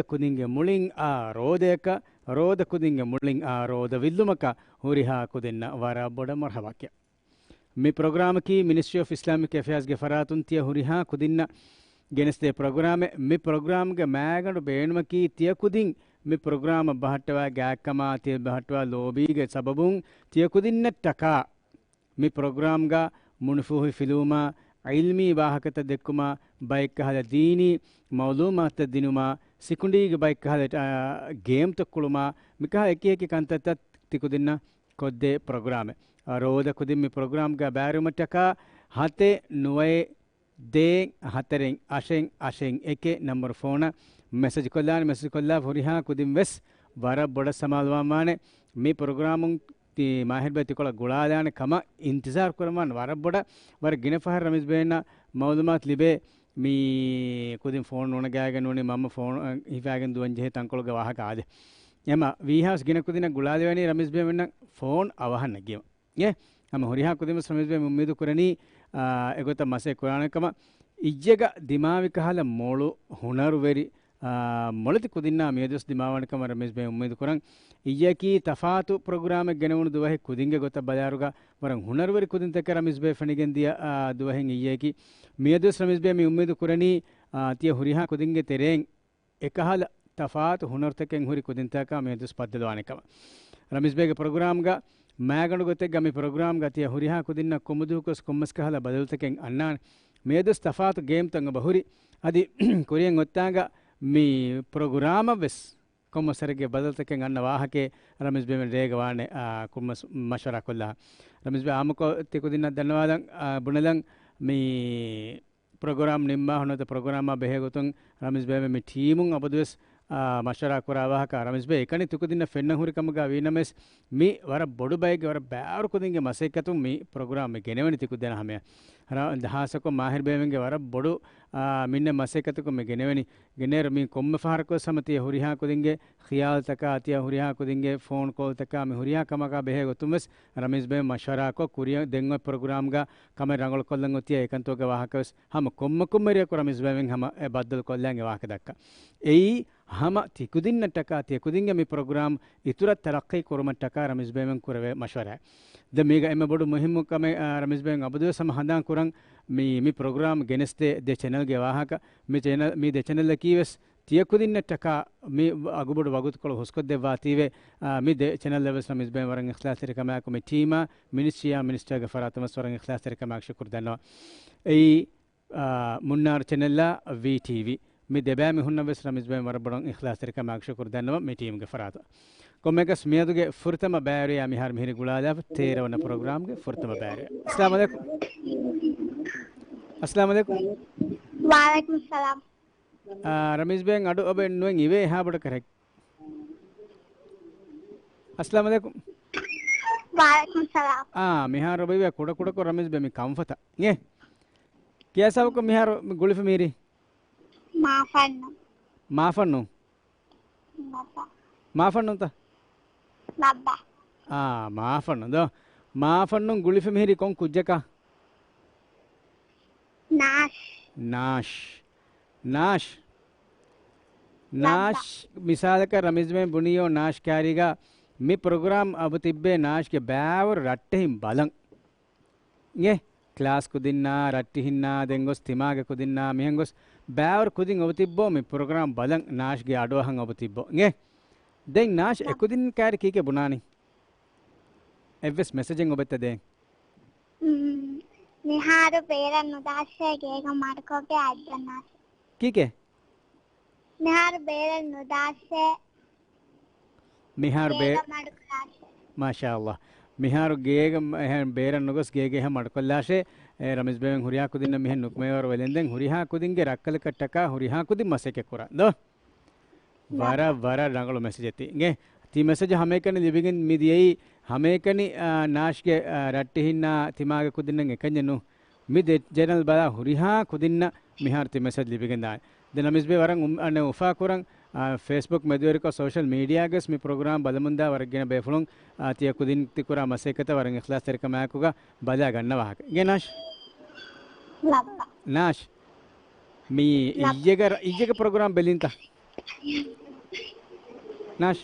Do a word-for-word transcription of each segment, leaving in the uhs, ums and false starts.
ކުދިންގެ މުޅިން އާ ރޯދަޔަކަށް، ރޯދަ ކުދިންގެ މުޅިން އާ ރޯދަ ވިއްލުމަކަށް ހުރިހާ ކުދިންނަށް ވަރަށް ބޮޑަށް މަރުހަބާ ކިޔަން. މި ޕްރޮގްރާމަކީ މިނިސްޓްރީ އޮފް އިސްލާމިކް އެފެއާޒްގެ ފަރާތުން ތިޔަ ހުރިހާ ކުދިންނަށް ގެނެސްދޭ ޕްރޮގްރާމެއް. މި ޕްރޮގްރާމްގެ މާގަނޑު ބޭނުމަކީ ތިޔަ ކުދިން މި ޕްރޮގްރާމަށް ބަހައްޓަވާ ގާތްކަމާ، ތިޔަ ބަހައްޓަވާ ލޯބީގެ ސަބަބުން ތިޔަ ކުދިންނަށްޓަކާ މި ޕްރޮގްރާމްގަ މުނިފޫހި ފިލުވުމާ، ޢިލްމީ ވާހަކަތައް ދެއްކުމާ، ބައެއްކަހަލަ ދީނީ މަޢުލޫމާތުތައް ދިނުމާ، ސިކުނޑީގެ ބައެއްކަހަލަ، އާ، ގޭމްތައް ކުޅުމާ، މިކަހަލަ އެކި އެކި ކަންތައްތައް ތިކުދިންނަށް ކޮށްދޭ ޕްރޮގްރާމެއް. އާ، ރޯދަ ކުދިން މި ޕްރޮގްރާމްގަ ބައިވެރިވުމަށްޓަކާ ހަތެއް ނުވައެއް ދޭއް ހަތަރެއް އަށެއް އަށެއް އެކެއް ނަންބަރު ފޯނަށް މެސެޖް ކޮށްލާނެ. މެސެޖް ކޮށްލާފަ ހުރިހާ ކުދިން ވެސް ވަރަށް ބޮޑަށް ސަމާލުވާން ވާނެ. މި ޕްރޮގްރާމުން ތި މާހިރުބެ ތިކޮޅަށް ގުޅާލާނެ ކަމަށް އިންތިޒާރު ކުރަން ވާނެ. ވަރަށް ބޮޑަށް، ވަރަށް ގިނަ ފަހަރު ރަމީޒް ބޭންނަށް މަޢުލޫމާތު ލިބޭ. މީ ކުދިން ފޯން ނުނަގާގެން ނޫނީ މަންމަ ފޯން ހިފާގެން ދުވަން ޖެހޭ ތަންކޮޅުގެ ވާހަކަ އާދެ. އެމަ ވީހާވެސް ގިނަ ކުދިންނަށް ގުޅާލެވޭނީ ރަމީޒް ބޭންނަށް ފޯން އަވަހަށް ނެގީމަ. އޭ، ހަމަ ހުރިހާ ކުދިންވެސް ރަމީޒް ބޭން އުއްމީދު ކުރަނީ، އާ، އެގޮތަށް މަސައްކަތް ކުރާނެ ކަމަށް. އިއްޔެގަ ދިމާވި ކަހަލަ މޮޅު ހުނަރުވެރި، އާ، މޮޅެތި ކުދިންނާ މިއަދުވެސް ދިމާވާނެ ކަމަށް ރަމީޒް ބޭން އުއްމީދު ކުރަން. އިއްޔަކީ ތަފާތު ޕްރޮގްރާމެއް ގެނެވުނު ދުވަހެއް ކުދިންގެ ގޮތަށް ބަލާއިރުގަ ވަރަށް ހުނަރުވެރި ކުދިންތަކެއް ރަމީޒް ބޭ ފެނިގެން ދިޔަ، އާ، ދުވަހެއް އިއްޔެކީ. މިއަދުވެސް ރަމީޒް ބޭ މި އުއްމީދު ކުރަނީ، އާ، ތިޔަ ހުރިހާ ކުދިންގެ ތެރެއިން އެކަހަލަ ތަފާތު ހުނަރުތަކެއް ހުރި ކުދިންތަކާ މިއަދުވެސް ބައްދަލުވާނެ ކަމަށް. ރަމީޒް ބޭގެ ޕްރޮގްރާމްގަ މާގަނޑު ގޮތެއްގަ މި ޕްރޮގްރާމްގަ ތިޔަ ހުރިހާ ކުދިންނަށް ކޮންމެ ދުވަހަކުވެސް ކޮންމެސް ކަހަލަ ބަދަލުތަކެއް އަންނާނެ. މިއަދުވެސް ތަފާތު ގޭމްތައް އެބަ ހުރި. އަދި ކުރިއަށް އޮތްތާނގަ މި ޕްރޮގްރާމަށްވެސް ކޮންމެސް ވަރެއްގެ ބަދަލުތަކެއް އަންނަ ވާހަކައެއް ރަމީޒް ބޭމެން ރޭގަ ވާނެ، އާ، ކޮންމެސް މަޝްވަރާ ކޮށްލާ. ރަމީޒް ބޭ އާއްމުކޮށް ތި ކުދިންނަށް ދަންނަވާލަން، އާ، ބުނެލަން މި ޕްރޮގްރާމް ނިންމާ ހުންނަތަ ޕްރޮގްރާމާ ބެހޭ ގޮތުން ރަމީޒް ބޭމެން މި ޓީމުން އަބަދުވެސް، އާ، މަޝްވަރާ ކުރާ ވާހަކަ ރަމީޒް ބޭ އެކަނި ތިކުދިންނަށް ފެންނަ ހުރި ކަމުގަ ވީނަމަވެސް މި ވަރަށް ބޮޑު ބައެއްގެ ވަރަށް ބާރު ކުދިންގެ މަސައްކަތުން މި ޕްރޮގްރާމް މި ގެނެވެނީ ތިކުދިންނަށް ހަމަޔަށް. ރ-، ހާއްސަކޮށް މާހިރު ބޭމެންގެ ވަރަށް ބޮޑު، އާ، މިންނަ މަސައްކަތަކުން މި ގެނެވެނީ. ގެނޭރު މި ކޮންމެ ފަހަރަކުވެސް ހަމަ ތިޔަ ހުރިހާ ކުދިންގެ ޚިޔާލުތަކާ، ތިޔަ ހުރިހާ ކުދިންގެ ފޯން ކޯލްތަކާ، މި ހުރިހާ ކަމަކާ ބެހޭ ގޮތުން ވެސް ރަމީޒް ބޭ މަޝްވަރާކޮށް، ކުރިއަށް ދެން އޮތް ޕްރޮގްރާމްގަ ކަމެއް ރަނގަޅު ކޮށްލަން އޮތިއްޔާ އެކަންތޯގެ ވާހަކަ ވެސް ހަމަ ކޮންމެ ކޮންމެ ރެއަކު ރަމީޒް ބޭމެން ހަމަ އެ ބައްދަލު ކޮށްލަން އެ ވާހަކަ ދައްކާ. އެއީ ހަމަ ތިކުދިންނަށްޓަކާ، ތިޔަ ކުދިންގެ މި ޕްރޮގްރާމް އިތުރަށް ތަރައްޤީ ކުރުމަށްޓަކާ ރަމީޒް ބޭމެން ކުރެވޭ މަޝްވަރާ. ދެން މީގަ އެންމެ ބޮޑު މުހިއްމު ކަމެއް، އާ، ރަމީޒް ބޭން އަބަދުވެސް ހަމަ ހަނދާން ކުރަން، މި، މި ޕްރޮގްރާމް ގެނެސްދޭ ދެ ޗެނަލްގެ ވާހަކަ، މި ޗެނަލް، މި ދެ ޗެނަލްއަކީ ވެސް ތިޔަ ކުދިންނަށްޓަކާ މި އަގުބޮޑު ވަގުތުކޮޅު ހުސްކޮށްދެއްވާތީވެ، އާ، މި ދެ ޗެނަލްއަށް ވެސް ރަމީޒް ބޭން ވަރަށް އިޚްލާޞްތެރިކަމާއެކު މި ޓީމާ މިނިސްޓްރީއާ މިނިސްޓަރގެ ފަރާތުން ވެސް ވަރަށް އިޚްލާޞްތެރިކަމާއެކު ޝުކުރު ދަންނަވަން. އެއީ، އާ، މުންނާރު ޗެނަލްއާ ވީ ޓީވީ. މި ދެބައިމީހުންނަށް ވެސް ރަމީޒް ބޭން ވަރަށް ބޮޑަށް އިޚްލާޞްތެރިކަމާއެކު ޝުކުރު ދަންނަވަން މި ޓީމްގެ ފަރާތުން. ކޮންމެއަކަސް މިއަދުގެ ފުރަތަމަ ބައިވެރިޔާ މިހާރު މިހިރީ ގުޅާލާފަ ތޭރަ ވަނަ ޕްރޮގްރާމްގެ ފުރަތަމަ ބައިވެރިޔާ. އައްސަލާމު ޢަލައިކުމް. އައްސަލާމު ޢަލައިކުމް. ވަޢަލައިކުމް އައްސަލާމް. އާ، ރަމީޒް ބޭން އަޑު އޮބެ ނުވެން އިވޭ އެހާ ބޮޑަކަށް. އައްސަލާމު ޢަލައިކުމް. ވަޢަލައިކުމް އައްސަލާމް. އާ، މިހާރު އޮބެ ކުޑަކުޑަކޮށް ރަމީޒް ބޭ މި ކަންފަތަށް. އޭ. ކިޔާ ސަބަބަކުން މިހާރު މި ގުޅިފަ މިހިރީ؟ މާފަންނު. މާފަންނު؟ ލައްބަ. މާފަންނުތަ؟ ލައްބަ. އާ، މާފަންނު ދޯ. މާފަންނުން ގުޅިފަ މިހިރީ ކޮން ކުއްޖަކާ؟ ނާޝް. ނާޝް. ނާޝް. ލައްބަ. ނާޝް، މިސާލަކަށް ރަމީޒް ބޭން ބުނިޔޯ ނާޝް ކާރީގަ މި ޕްރޮގްރާމް އަބު ތިއްބޭ ނާޝްގެ ބައިވަރު ރައްޓެހިން ބަލަން. އިނގޭ، ކްލާސް ކުދިންނާ، ރައްޓިހިންނާ، ދެން ގޮސް ތިމާގެ ކުދިންނާ، މިހެން ގޮސް ބައިވަރު ކުދިން އޮވެތިއްބޯ މި ޕްރޮގްރާމް ބަލަން ނާޝްގެ އަޑުއަހަން އޮވެތިއްބޯ. އިނގޭ، ދެން ނާޝް އެކުދިން ކާރި ކީކޭ ބުނާނީ؟ އެއްވެސް މެސެޖެއް އޮބެއްތަ ދޭން؟ މިހާރު ބޭރަށް ނުދާށޭ ގޭގަ މަޑުކޮށްގެ އައްދަނާށޭ. ކީކޭ؟ މިހާރު ބޭރަށް ނުދާށޭ. މިހާރު ބޭ-، ގޭގަ މަޑުކުރާށޭ. މާޝާﷲ. މިހާރު ގޭގަ މަ-، އެހެން ބޭރަށް ނުގޮސް ގޭގެ ހަ މަޑުކޮށްލާށޭ. އެ، ރަމީޒް ބޭވެން ހުރިހާ ކުދިންނަށް މިހެން ނުކުމެވަރު ވެލެންދެން ހުރިހާ ކުދިންގެ ރައްކަލަކަށްޓަކާ ހުރިހާ ކުދިން މަސައްކަތް ކުރާ. ދޯ؟ ވަރަށް، ވަރަށް ރަނގަޅު މެސެޖެއް ތީ. އިނގޭ، ތި މެސެޖް ހަމައެކަނި ލިބިގެން މި ދިޔައީ ހަމައެކަނި، އާ، ނާޝްގެ، އާ، ރައްޓިހިންނާ ތިމާގެ ކުދިންނަށް އެކަންޏެއް ނޫ. މި ދެ ޗެނަލް ބަލާ ހުރިހާ ކުދިންނަށް މިހާރު ތި މެސެޖް ލިބިގެންދާނެ. ދެން ރަމީޒް ބޭ ވަރަށް އު-، އަނެއް އުފާކުރަން، އާ، ފޭސްބުކް މެދުވެރިކޮށް ސޯޝަލް މީޑިއާގަސް މި ޕްރޮގްރާމް ބަލަމުންދާ ވަރަށް ގިނަ ބޭފުޅުން، އާ، ތިޔަ ކުދިން ތި ކުރާ މަސައްކަތަށް ވަރަށް އިޚްލާޞްތެރިކަމާއެކުގަ ބަލާ ގަންނަ ވާހަކަ. އިނގޭ ނާޝް؟ ނާޝް. މި އިއްޔެގަ ރަ-، އިއްޔެގެ ޕްރޮގްރާމް ބެލިންތަ؟ ނާޝް.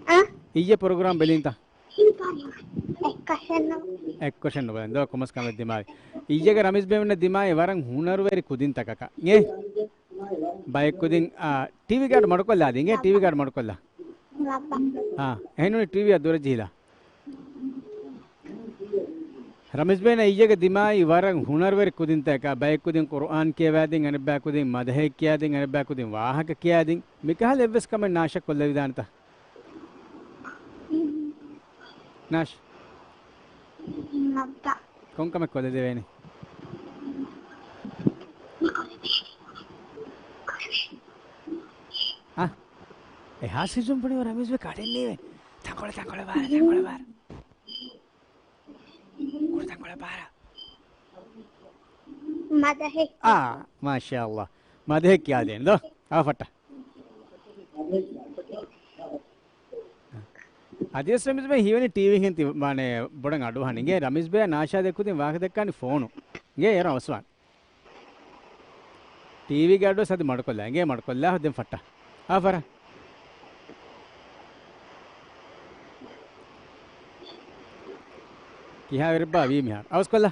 އަ؟ އިއްޔެ ޕްރޮގްރާމް ބެލީންތަ؟ އެއްކޮށެއްނު. އެއްކޮށެއްނު ބަލަން. ދޯ ކޮމަސް ކަމެއް ދިމާވި. އިއްޔެގެ ރަމީޒް ބޭބެ ދިމާވި ވަރަށް ހުނަރުވެރި ކުދިންތަކަކަށް. އޭ؟ ބައެއް ކުދިން، އާ، ޓީވީ ގާޑް މަޑުކޮށްލާ ދިނގޭ، ޓީވީ ގާޑް މަޑުކޮށްލާ. އާ، އެހެންނޫނީ ޓީވީއަށް ދުރަށް ޖެހިލާ. ރަމީޒް ބޭބެ އިއްޔެގެ ދިމާވި ވަރަށް ހުނަރުވެރި ކުދިންތަކަކަށް. ބައެއް ކުދިން ޤުރުއާން ކިޔަވާދިން، އަނެއްބައި ކުދިން މަދަހެއް ކިޔާދިން، އަނެއްބައި ކުދިން ވާހަކަ ކިޔާދިން. މިކަހަލަ އެއްވެސް ކަމެއް ނާޝްއަށް ކޮށްލެވިދާނެތަ؟ ނާޝް. ނައްބަ. ކޮންކަމެއް ކޮށްލެދެވޭނެ؟ އަ؟ އެހާ ސިޒުން ބުނިވަ ރަމީޒް ބޭބެ ކަޑެއް ނީވެ. ތަންކޮޅެއް، ތަންކޮޅެއް ބާރަ، ތަންކޮޅެއް ބާރަ. ކުޑަ ތަންކޮޅެއް ބާރަ. މަދަހެއް. އާ، މާޝާﷲ. މަދަހެއް ކިޔާދޭން ދޯ. އާ ފައްޓަ. އަދިވެސް ރަމީޒް ބޭ ހީވަނީ ޓީވީ ހެން ތި-، މާނެ ބޮޑަށް އަޑުއަހަން އިނގޭ. ރަމީޒް ބޭ ނާޝާ ދެއްކުދިން ވާހަކަ ދައްކާނީ ފޯނު. އިނގޭ އޭރު އަވަސްވާން. ޓީވީގެ އަޑުވެސް އަދި މަޑުކޮށްލާ. އިނގޭ މަޑުކޮށްލާ ދެން ފައްޓަ. އާ ފަރަ. ކިހާވެރިއްބާ ވީ މިހާރު. އަވަސްކޮށްލާ.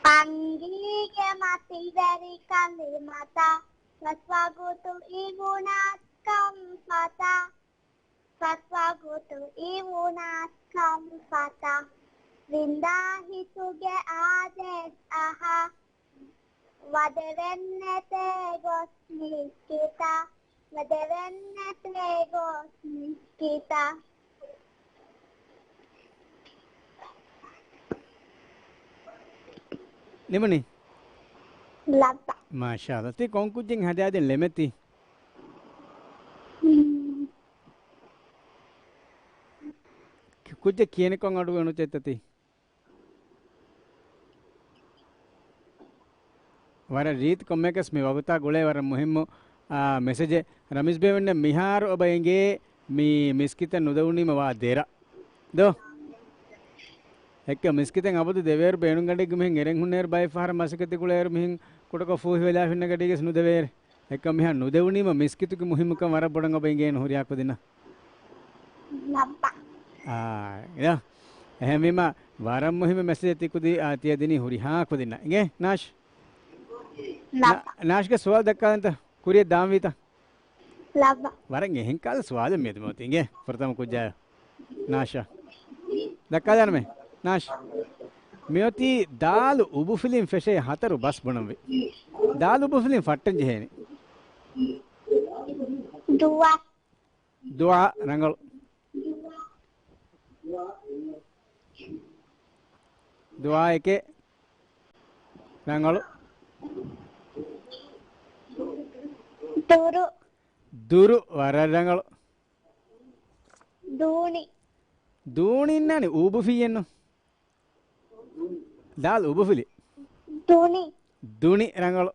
އަނގީގެ މަތިވެރި ކަލިމަތައް. ފަސްވަގުތު އިވުނަސް ކަންފަތަށް. ފަސްވަގުތު އިވުނަސް ކަންފަތަށް. ވިންދާ ހިތުގެ އާދޭސް އަހާ. ވަދެވެންނެތޭ ގޮސް މިސްކިތަށް. ވަދެވެންނެތޭ ގޮސް މިސްކިތަށް. ނިމުނީ؟ ލައްބަ. މާޝާﷲ. ތި ކޮން ކުއްޖެއް ހަދާދިން ޅެމެތި؟ ހުން. ކުއްޖެއް ކިޔަނިކޮން އަޑު އެނުޗެއްތަ ތި؟ ވަރަށް ރީތި ކޮންމެއަކަސް މި ވަގުތާ ގުޅޭ ވަރަށް މުހިއްމު، އާ، މެސެޖެއް. ރަމީޒް ބޭބެ މިހާރު އޮބަ އެނގޭ މި މިސްކިތަށް ނުދެވުނީމަ ވާ ދެރަ. ދޯ؟ އެއްކަ މިސްކިތެއް އަބަދު ދެވޭއިރު ބޭނުންގަޑީގަ މިހެން އެރެން ހުންނައިރު ބައެއް ފަހަރަށް މަސައްކަތް ގުޅޭއިރު މިހެން ކުޑަކޮށް ފޫހިވެލާ ފިންނަ ގަޑީގަސް ނުދެވޭއިރު. އެއްކަ މިހާ ނުދެވުނީމަ މިސްކިތުގެ މުހިއްމުކަން ވަރަށް ބޮޑަށް އޮބަ އެނގޭނު ހުރިހާ ކުދިންނަށް. ލައްބަ. އާ، އިނގޭ. އެހެންވީމަ، ވަރަށް މުހިއްމު މެސެޖެއް ތި ކުދި، އާ، ތިޔަ ދިނީ ހުރިހާ ކުދިންނަށް. އިނގޭ، ނާޝް؟ ލައްބަ. ނާ-، ނާޝްގެ ސުވާލު ދައްކާލަންތަ؟ ކުރިއަށް ދާންވީތަ؟ ލައްބަ. ވަރަށް އެހެން ކަހަލަ ސުވާލެއް މިއަދު މިއޮތީ. އިނގޭ، ފުރަތަމަ ކުއްޖާ. ނާޝާ. ދައްކާލާނަމޭ. ނާޝް. މިއޮތީ ދާލު އުބުފިލިން ފެށޭ ހަތަރު ބަސް ބުނަންވީ. ދާލު އުބުފިލިން ފައްޓަން ޖެހޭނެ. ދުވަ. ދުވާ ރަނގަޅު. ދުވާ އެކެއް ރަނގަޅު. ދުރު. ދުރު ވަރަށް ރަނގަޅު. ދޫނި. ދޫނި އިންނާނެ އޫބުފިއްޔެއްނު. ދާލު އުބުފިލި. ދުނި. ދުނި ރަނގަޅު.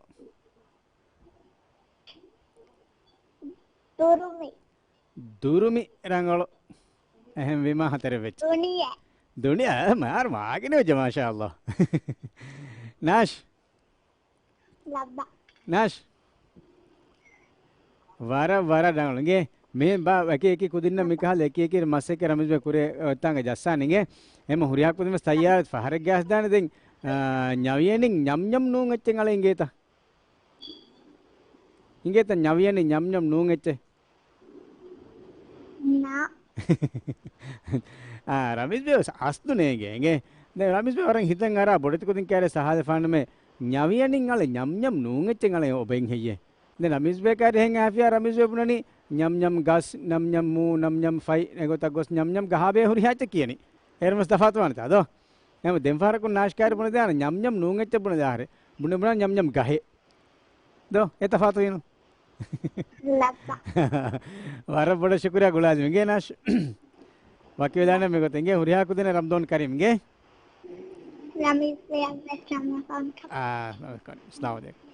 ދުރުމި. ދުރުމި ރަނގަޅު. އެހެންވީމާ ހަތަރެއް ވެއްޖެ. ދުނިޔެ. ދުނިޔެ، މާރު މާގިނަ ވެއްޖެ، މާޝާﷲ. ނާޝް. ލައްބަ. ނާޝް. ވަރަށް، ވަރަށް ރަނގަޅު. އިނގޭ، މި ބާ، އެކި އެކި ކުދިންނަށް މިކަހަލަ އެކި އެކި މަސްއެކެއް ރަމީޒް ބޭ ކުރޭ، އޮތްތާނގަ ޖައްސާނެ އިނގޭ. އެމަ ހުރިހާ ކުދިން ވެސް ތައްޔާރަށް ފަހަރެއް ގާސްދާނެ ދެން، އާ، ނަވިޔަނިން ނަމް ނަމް ނޫން އެއްޗެއް އަޅަ އިނގޭތަ؟ އިނގޭތަ ނަވިޔަނި ނަމް ނަމް ނޫން އެއްޗެއް؟ ނާ. އާ، ރަމީޒް ބޭ ވެސް އަސްލު ނޭނގޭ އިނގޭ. ދެން ރަމީޒް ބޭ ވަރަށް ހިތަށް އަރާ ބޮޑެތި ކުދިން ކައިރި ސަހާލެފާނަމޭ ނަވިޔަނިން އަޅެ ނަމް ނަމް ނޫން އެއްޗެއް އަޅެ އޮބެން ހެއްޔޭ. ދެން ރަމީޒް ބޭ ކައިރި ހެން އާފިޔާ ރަމީޒް ބޭ ބުނަނީ ނަމް ނަމް ގަސް، ނަމް ނަމް މޫ، ނަމް ނަމް ފަތް، އެގޮތަށް ގޮސް ނަމް ނަމް ގަހާބޭ ހުރިހާ އެއްޗެއް ކިޔަނީ. އޭރު ވެސް ތަފާތު ވާނެތާ ދޯ؟ އެހެން ދެން ފަހަރަކުން ނާޝް ކައިރި ބުނެދާނެ ނަމް ނަމް ނޫން އެއްޗެއް ބުނެދާހެރެ. ބުނެ ބުނާ ނަމް ނަމް ގަހެއް. ދޯ، އެ ތަފާތު ވީނު. ލައްބަ. ވަރަށް ބޮޑަށް ޝުކުރިއްޔާ ގުޅާލި އިނގޭ ނާޝް. ވަކިވެލާނެ މިގޮތަށް އިނގޭ ހުރިހާ ކުދިންނަށް ރަމަޟާން ކަރީމް އިނގޭ. ރަމީޒް ބޭ ވެސް ރަމަޟާން ކަރީމް. އާ، އައްސަލާމު ޢަލައިކުމް.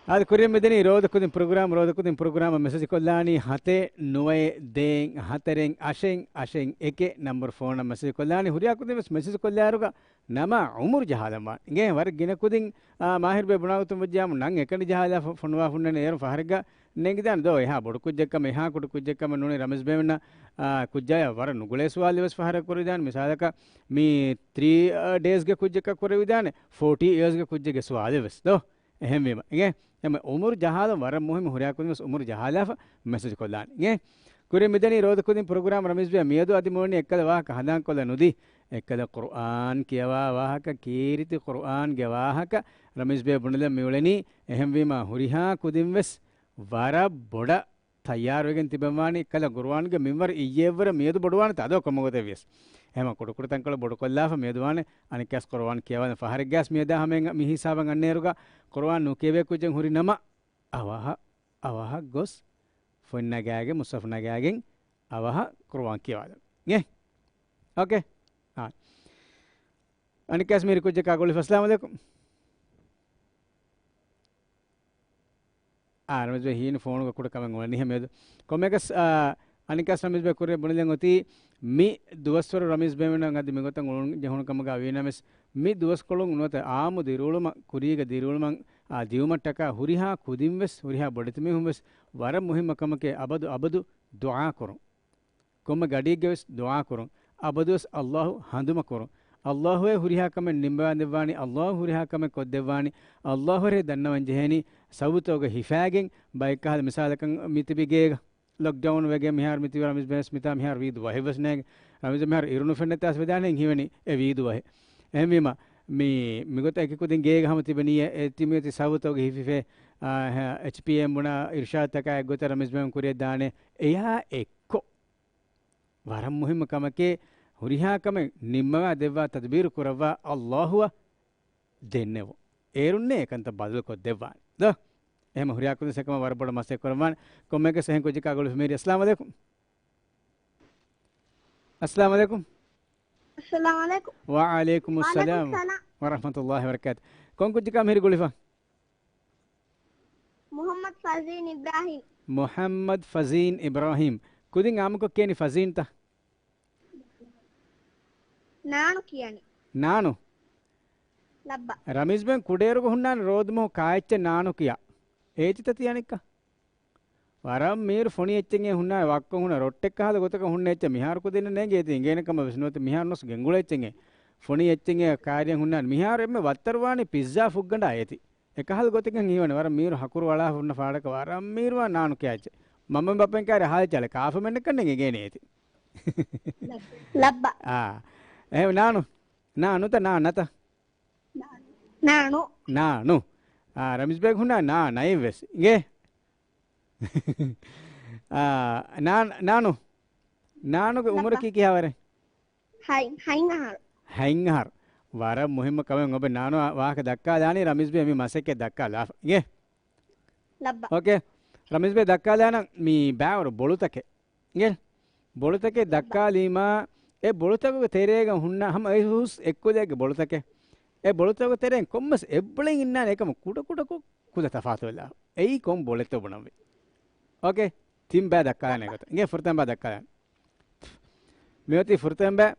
އާދެ، ކުރިއަށް މިދެނީ ރޯދަ ކުދިން ޕްރޮގްރާމް، ރޯދަ ކުދިން ޕްރޮގްރާމަށް މެސެޖް ކޮށްލާނީ ހަތެއް ނުވައެއް ދޭއް ހަތަރެއް އަށެއް އަށެއް އެކެއް ނަމްބަރު ފޯނަށް މެސެޖް ކޮށްލާނީ. ހުރިހާ ކުދިން ވެސް މެސެޖް ކޮށްލާއިރުގަ ނަމާ ޢުމުރު ޖަހާލަންވާނެ. އިނގޭ ވަރަށް ގިނަ ކުދިން، އާ، މާހިރު ބޭ ބުނާ ގޮތުން ވެއްޖެއްޔާމު ނަން އެކަނި ޖަހާލާ ފޮ-، ފޮނުވާ ފުންނަނީ އޭރުން ފަހަރެއްގަ ނެގިދާނެ ދޯ، އެހާ ބޮޑު ކުއްޖެއްކަމެއް، އެހާ ކުޑަ ކުއްޖެއްކަމެއް ނޫނީ ރަމީޒް ބޭމެންނަށް، އާ، ކުއްޖާޔަށް ވަރަށް ނުގުޅޭ ސުވާލެއް ވެސް ފަހަރަށް ކުރެވިދާނެ. މިސާލަކަށް މި ތްރީ ޑޭސްގެ ކުއްޖަކަށް ކުރެވިދާނެ، ފޯޓީ އިޔާސްގެ ކުއްޖެއްގެ ސުވާލެއް ވެސް ދޯ. އެހެންވީމަ އިނގޭ، އެމަ އުމުރު ޖަހާލަން ވަރަށް މުހިއްމު، ހުރިހާ ކުދިން ވެސް އުމުރު ޖަހާލާފަ މެސެޖް ކޮށްލާނެ އިނގޭ. ކުރިން މިދަނީ ރޯދަ ކުދިން ޕްރޮގްރާމް ރަމީޒް ބޭ މިއަދު އަދި މިވަނީ އެއްކަލަ ވާހަކަ ހަނދާންކޮށްލަ ނުދީ. އެއްކަލަ ޤުރުއާން ކިޔަވާ ވާހަކަ، ކީރިތި ޤުރުއާންގެ ވާހަކަ ރަމީޒް ބޭ ބުނެލަން މިއުޅެނީ. އެހެންވީމަ ހުރިހާ ކުދިން ވެސް ވަރަށް ބޮޑަށް ތައްޔާރުވެގެން ތިބެންވާނީ. އެއްކަލަ ޤުރުއާންގެ މިންވަރު އިއްޔެއްވުރެ މިއަދު ބޮޑުވާނެތާ ދޯ ކޮންމެ ގޮތެއް ވިޔަސް. އެހެމަ ކުޑަކުޑަ ތަންކޮޅެއް ބޮޑުކޮށްލާފަ މިއަދުވާނެ އަނެއްކާސް ޤުރުއާން ކިޔަވާލަން. ފަހަރެއްގާސް މިއަދާ ހަމައިން މި ހިސާބަށް އަންނައިރުގަ ޤުރުއާން ނުކިޔެވޭ ކުއްޖެއް ހުރި ނަމަ، އަވަހަށް، އަވަހަށް ގޮސް ފޮތް ނަގާގެން، މުޞްޙަފު ނަގާގެން އަވަހަށް ޤުރުއާން ކިޔަވާލަން. އޭ؟ އޯކޭ؟ އާ. އަނެއްކާސް މިހިރި ކުއްޖަކާ ގުޅިފަ. އައްސަލާމު ޢަލައިކުމް. އާ، ރަމީޒް ބޭ ހީނު ފޯނުގަ ކުޑަ ކަމެއް އުޅެނީ ހަމައަދު. ކޮންމެއަކަސް، އާ، އަނެއްކާސް ރަމީޒް ބޭ ކުރިއަށް ބުނެލެން އޮތީ، މި ދުވަސްވަރު ރަމީޒް ބޭމެންނަށް އަދި މިގޮތަށް އުޅުން ޖެހުނު ކަމުގަ ވީނަމަވެސް، މި ދުވަސްކޮޅުން ނުވަތަ އާއްމު ދިރިއުޅުމަށް، ކުރީގެ ދިރިއުޅުމަށް، އާ، ދިއުމަށްޓަކާ ހުރިހާ ކުދިން ވެސް، ހުރިހާ ބޮޑެތި މީހުން ވެސް ވަރަށް މުހިއްމު ކަމެކޭ އަބަދު އަބަދު ދުޢާ ކުރުން. ކޮންމެ ގަޑިއެއްގެ ވެސް ދުޢާ ކުރުން. އަބަދުވެސް ﷲ ހަނދުމަ ކުރުން. ﷲ އޭ ހުރިހާ ކަމެއް ނިންމަވާ ދެއްވާނީ، ﷲ ހުރިހާ ކަމެއް ކޮށްދެއްވާނީ، ﷲ އޭ ދަންނަވަން ޖެހޭނީ. ސަބުތަކުގަ ހިފާގެން ބައެއްކަހަލަ މިސާލަކަށް މިތިބި ގޭގަ ލޮކްޑައުން ވެގެން މިހާރު މިތިބި ރަމީޒް ބޭސް މިތާ މިހާރު ވީ ދުވަހެއް ވެސް ނޭނގެ. ރަމީޒް މިހާރު އިރު ނުފެންނަތާސް ވެދާނެ ހީވަނީ އެ ވީ ދުވަހެއް. އެހެންވީމަ މި، މިގޮތަށް އެކި ކުދިން ގޭގަ ހަމަ ތިބެނީ އެ ތިމިއޮތި ސަބުތަކުގަ ހިފިފޭ، އާ، އެޗްޕީއެމް ބުނާ އިރުޝާދުތަކާ އެއްގޮތަށް ރަމީޒް ބޭން ކުރިއަށް ދާނެ. އެޔާ އެއްކޮށް ވަރަށް މުހިއްމު ކަމެކޭ، ހުރިހާ ކަމެއް ނިންމަވާ ދެއްވާ ތަދުބީރު ކުރައްވާ ﷲ އަށް ދެންނެވުން. އޭރުންނޭ އެކަންތައް ބަދަލުކޮށް ދެއްވާނެ. ދޯ؟ އެހެމަ ހުރިހާ ކުދިން ސެކަމަށް ވަރަށް ބޮޑަށް މަސައްކަތް ކުރައްވާނެ. ކޮންމެއަކަސް އެހެން ކުއްޖަކާ ގުޅިފަ މިހިރީ. އައްސަލާމު ޢަލައިކުމް. އައްސަލާމު ޢަލައިކުމް. އައްސަލާމު ޢަލައިކުމް. ވަޢަލައިކުމުއްސަލާމް ވަރަޙްމަތުﷲި ވަބަރަކާތު. ކޮން ކުއްޖަކާ މިހިރީ ގުޅިފަ؟ މުޙައްމަދު ފަޒީން އިބްރާހީމް. މުޙައްމަދު ފަޒީން އިބްރާހީމް. ކުދިން އާއްމުކޮށް ކިޔަނީ ފަޒީންތަ؟ ނާނު ކިޔަނީ. ނާނު؟ ލައްބަ. ރަމީޒް ބޭން ކުޑައިރުގަ ހުންނާނެ ރޯދަމަހު ކާއެއްޗެއް ނާނު ކިޔާ. އޭތިތަ ތި އަނެއްކާ؟ ވަރަށް މީރު ފޮނި އެއްޗެއް ހުންނާނެ، ވައްކަން ހުންނަ ރޮއްޓެއް ކަހަލަ ގޮތަކަށް ހުންނަ އެއްޗެއް. މިހާރު ކުދިންނަށް ނޭނގޭ ތި އިނގޭނެ ކަމަށް ވެސް ނުވަތަ މިހާރު ނުސް ގެންގުޅޭ އެއްޗެއް. ފޮނި އެއްޗެއް ކާރިޔަށް ހުންނާނެ. މިހާރު އެންމެ ވައްތަރުވާނީ ޕިއްޒާ ފުއްގަނޑާ އޭތި. އެކަހަލަ ގޮތަކަށް ހީވަނީ ވަރަށް މީރު ހަކުރު ވަޅާފަ ހުންނަ ފާޑަކަށް ވަރަށް މީރުވާ ނާނު ކިޔާ އެއްޗެއް. މަންމަ ބައްޕައިން ކާރި ހާލި ޗާލެ ކާފަ މެންނަކަށް ނޭނގޭނެ އޭތި. ލައްބަ. އާ. އެހެން ނާނު. ނާނުތަ ނާނަތަ؟ ނާނު. ނާނު. އާ، ރަމީޒް ބޭގް ހުންނާ ނާ ނައިން ވެސް. އިނގޭ؟ އާ، ނާ-، ނާނު. ނާނުގެ އުމުރަކީ ކިހާވަރެއް؟ ހަތް، ހަތް އަހަރު. ހަތް އަހަރު. ވަރަށް މުހިއްމު ކަމެއް އޮބެ ނާނު ވާހަކަ ދައްކާލާނީ ރަމީޒް ބޭ މި މަސައްކަތް ދައްކާލާފަ. އިނގޭ؟ ލައްބަ. އޯކޭ. ރަމީޒް ބޭ ދައްކާލާނަން މި ބާވަރު ބޮޅުތަކެއް. އިނގޭ؟ ބޮޅުތަކެއް ދައްކާލީމާ، އެ ބޮޅުތަކުގެ ތެރޭގަ ހުންނަ ހަމަ އެ ހުސް އެއްކުލައެއްގެ ބޮޅުތަކެއް. އެ ބޮޅުތަކުގެ ތެރެއިން ކޮންމެސް އެއްބޮޅެއް އިންނާނެ އެކަމަ ކުޑަކުޑަކޮށް ކުލަ ތަފާތުވެލާ. އެއީ ކޮން ބޮޅެއްތޯ ބުނަންވީ. އޯކޭ. ތިން ބައި ދައްކާލާނެ ގޮތަށް. އިނގޭ ފުރަތަމަ ބައި ދައްކާލާނެ. މިއޮތީ ފުރަތަމަ ބައި.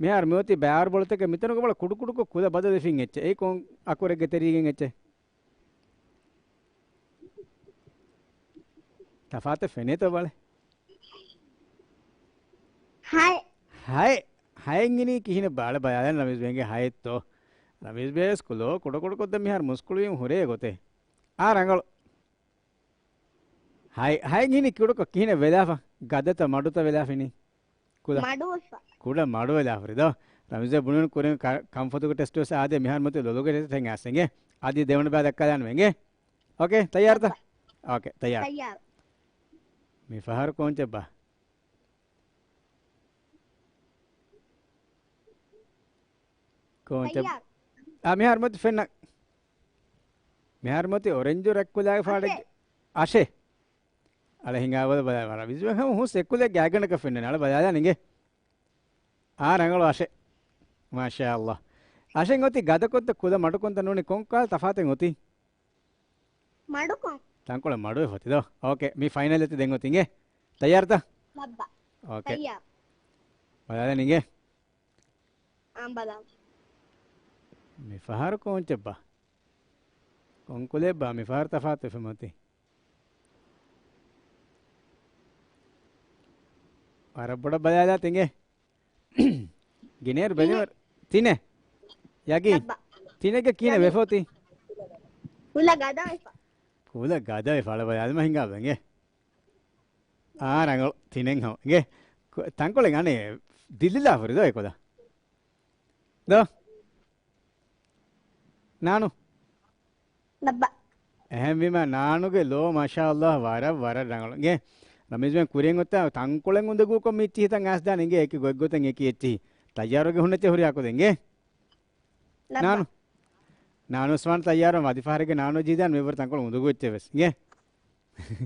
މިހާރު މިއޮތީ ބާވަރު ބޮޅުތަކެއް މިތަނުގަ ބަލަ ކުޑަކުޑަކޮށް ކުލަ ބަދަލުވެފިން އެއްޗެއް. އެއީ ކޮން އަކުރެއްގެ ތެރީގެން އެއްޗެއް؟ ތަފާތެއް ފެނޭތޯ ބަލަ. ހައެއް. ހައެއް. ހައެއް އިނީ ކިހިނެއް ބާ ބަލާލަން ރަމީޒް ބޭގެ ހައެއްތޯ. ރަމީޒް ބޭ ސްކުލޯ ކުޑަކުޑަކޮށްދެން މިހާރު މުސްކުޅިވީމަ ހުރޭ ގޮތެއް. އާ ރަނގަޅު. ހައެއް. ހައެއް އިނީ ކުޑަކޮށް ކިހިނެއް ވެލާފަ؟ ގަދަތަ މަޑުތަ ވެލާފަ އިނީ؟ ކުލަ. މަޑުވެފަ. ކުޑަ މަޑުވެލާފަ ރިދޯ. ރަމީޒް ބޭ ބުނުން ކުރިން ކަ-، ކަންފަތުގެ ޓެސްޓް ވެސް އާދޭ މިހާރު މަތި ލޮލުގެ ޓެސްޓް އަސް އިނގޭ. އަދި ދެވަނަ ބައި ދައްކާލާނަމޭ އިނގޭ. އޯކޭ، ތައްޔާރުތަ؟ އޯކޭ، ތައްޔާރު. ތައްޔާރު. މި ފަހަރު ކޯންޗެއްބާ؟ ކޯންޗެއް؟ ތައްޔާރު. އާ، މިހާރު މަތި ފެންނަ. މިހާރު މަތި އޮރެންޖު ރަތްކުލާގެ ފާޑެއް. އަށެ. އަށެ. އަޅެ ހިނގާބަލަ ބަލާ ވަރަށް ވިޒުވެ ހަމަ ހުސް އެކުލެއްގެ އަގަނޑަކަށް ފެންނަން. އަޅެ ބަލާލާން އިނގޭ. އާ ރަނގަޅު އަށެ. މާޝާ ﷲ. އަށެން އޮތީ ގަދަކޮށްތަ ކުލަ މަޑުކޮންތަ ނޫނީ ކޮން ކާލް ތަފާތެއް އޮތީ؟ މަޑުކޮން. ތަންކޮޅެއް މަޑުވެފަތި ދޯ. އޯކޭ. މި ފައިނަލް އެތި ދެން އޮތީ އިނގޭ. ތައްޔާރުތަ؟ ލައްބަ. އޯކޭ. ތައްޔާރު. ބަލާލަން އިނގޭ. އާނ ބަލާ. މި ފަހަރު ކޯންޗެއްބާ؟ ކޮންކުލެއްބާ މި ފަހަރު ތަފާތު ވެފަ މަތި؟ ވަރަށް ބޮޑަށް ބަލާލާ ތިނގޭ. ގިނޭރު ބެލިވަރު. ތިނެ. ޔަގީ. ތިނެގެ ކިހިނެއް ވެފޯތީ؟ ކުލަ ގަދަވެފަ. ކުލަ ގަދަވެފަ އަޅަ ބަލާލަމާ ހިނގާ ބަލަނގޭ. އާ ރަނގަޅު ތިނެއް ހަމަ. އިނގޭ. ތަންކޮޅެއް އަނެއް ދިއްލިލާފަ ރިދޯ އެކޮލަ. ދޯ. ނާނު. ލައްބަ. އެހެންވީމަ ނާނުގެ ލޯ މާޝާﷲ ވަރަށް ވަރަށް ރަނގަޅު. އިނގޭ. ރަމީޒް ބޭ ކުރިއަށް އޮތާ ތަންކޮޅެއް އުނދަގޫކޮށް މި އެއްޗިހި ތަން އައިސްދާނެ އިނގޭ އެކި ގޮތްގޮތަށް އެކި އެއްޗިހި. ތައްޔާރުވެގެން ހުންނައްޗޭ ހުރިހާ ކުދިން އިނގޭ. ލައްބަ. ނާނު. ނާނު އުސްމާން ތައްޔާރު ވަދި ފަހަރެއްގެ ނާނު ޖީދާން މިވަރު ތަންކޮޅު އުނދަގޫ އެއްޗެއް ވެސް. އިނގޭ.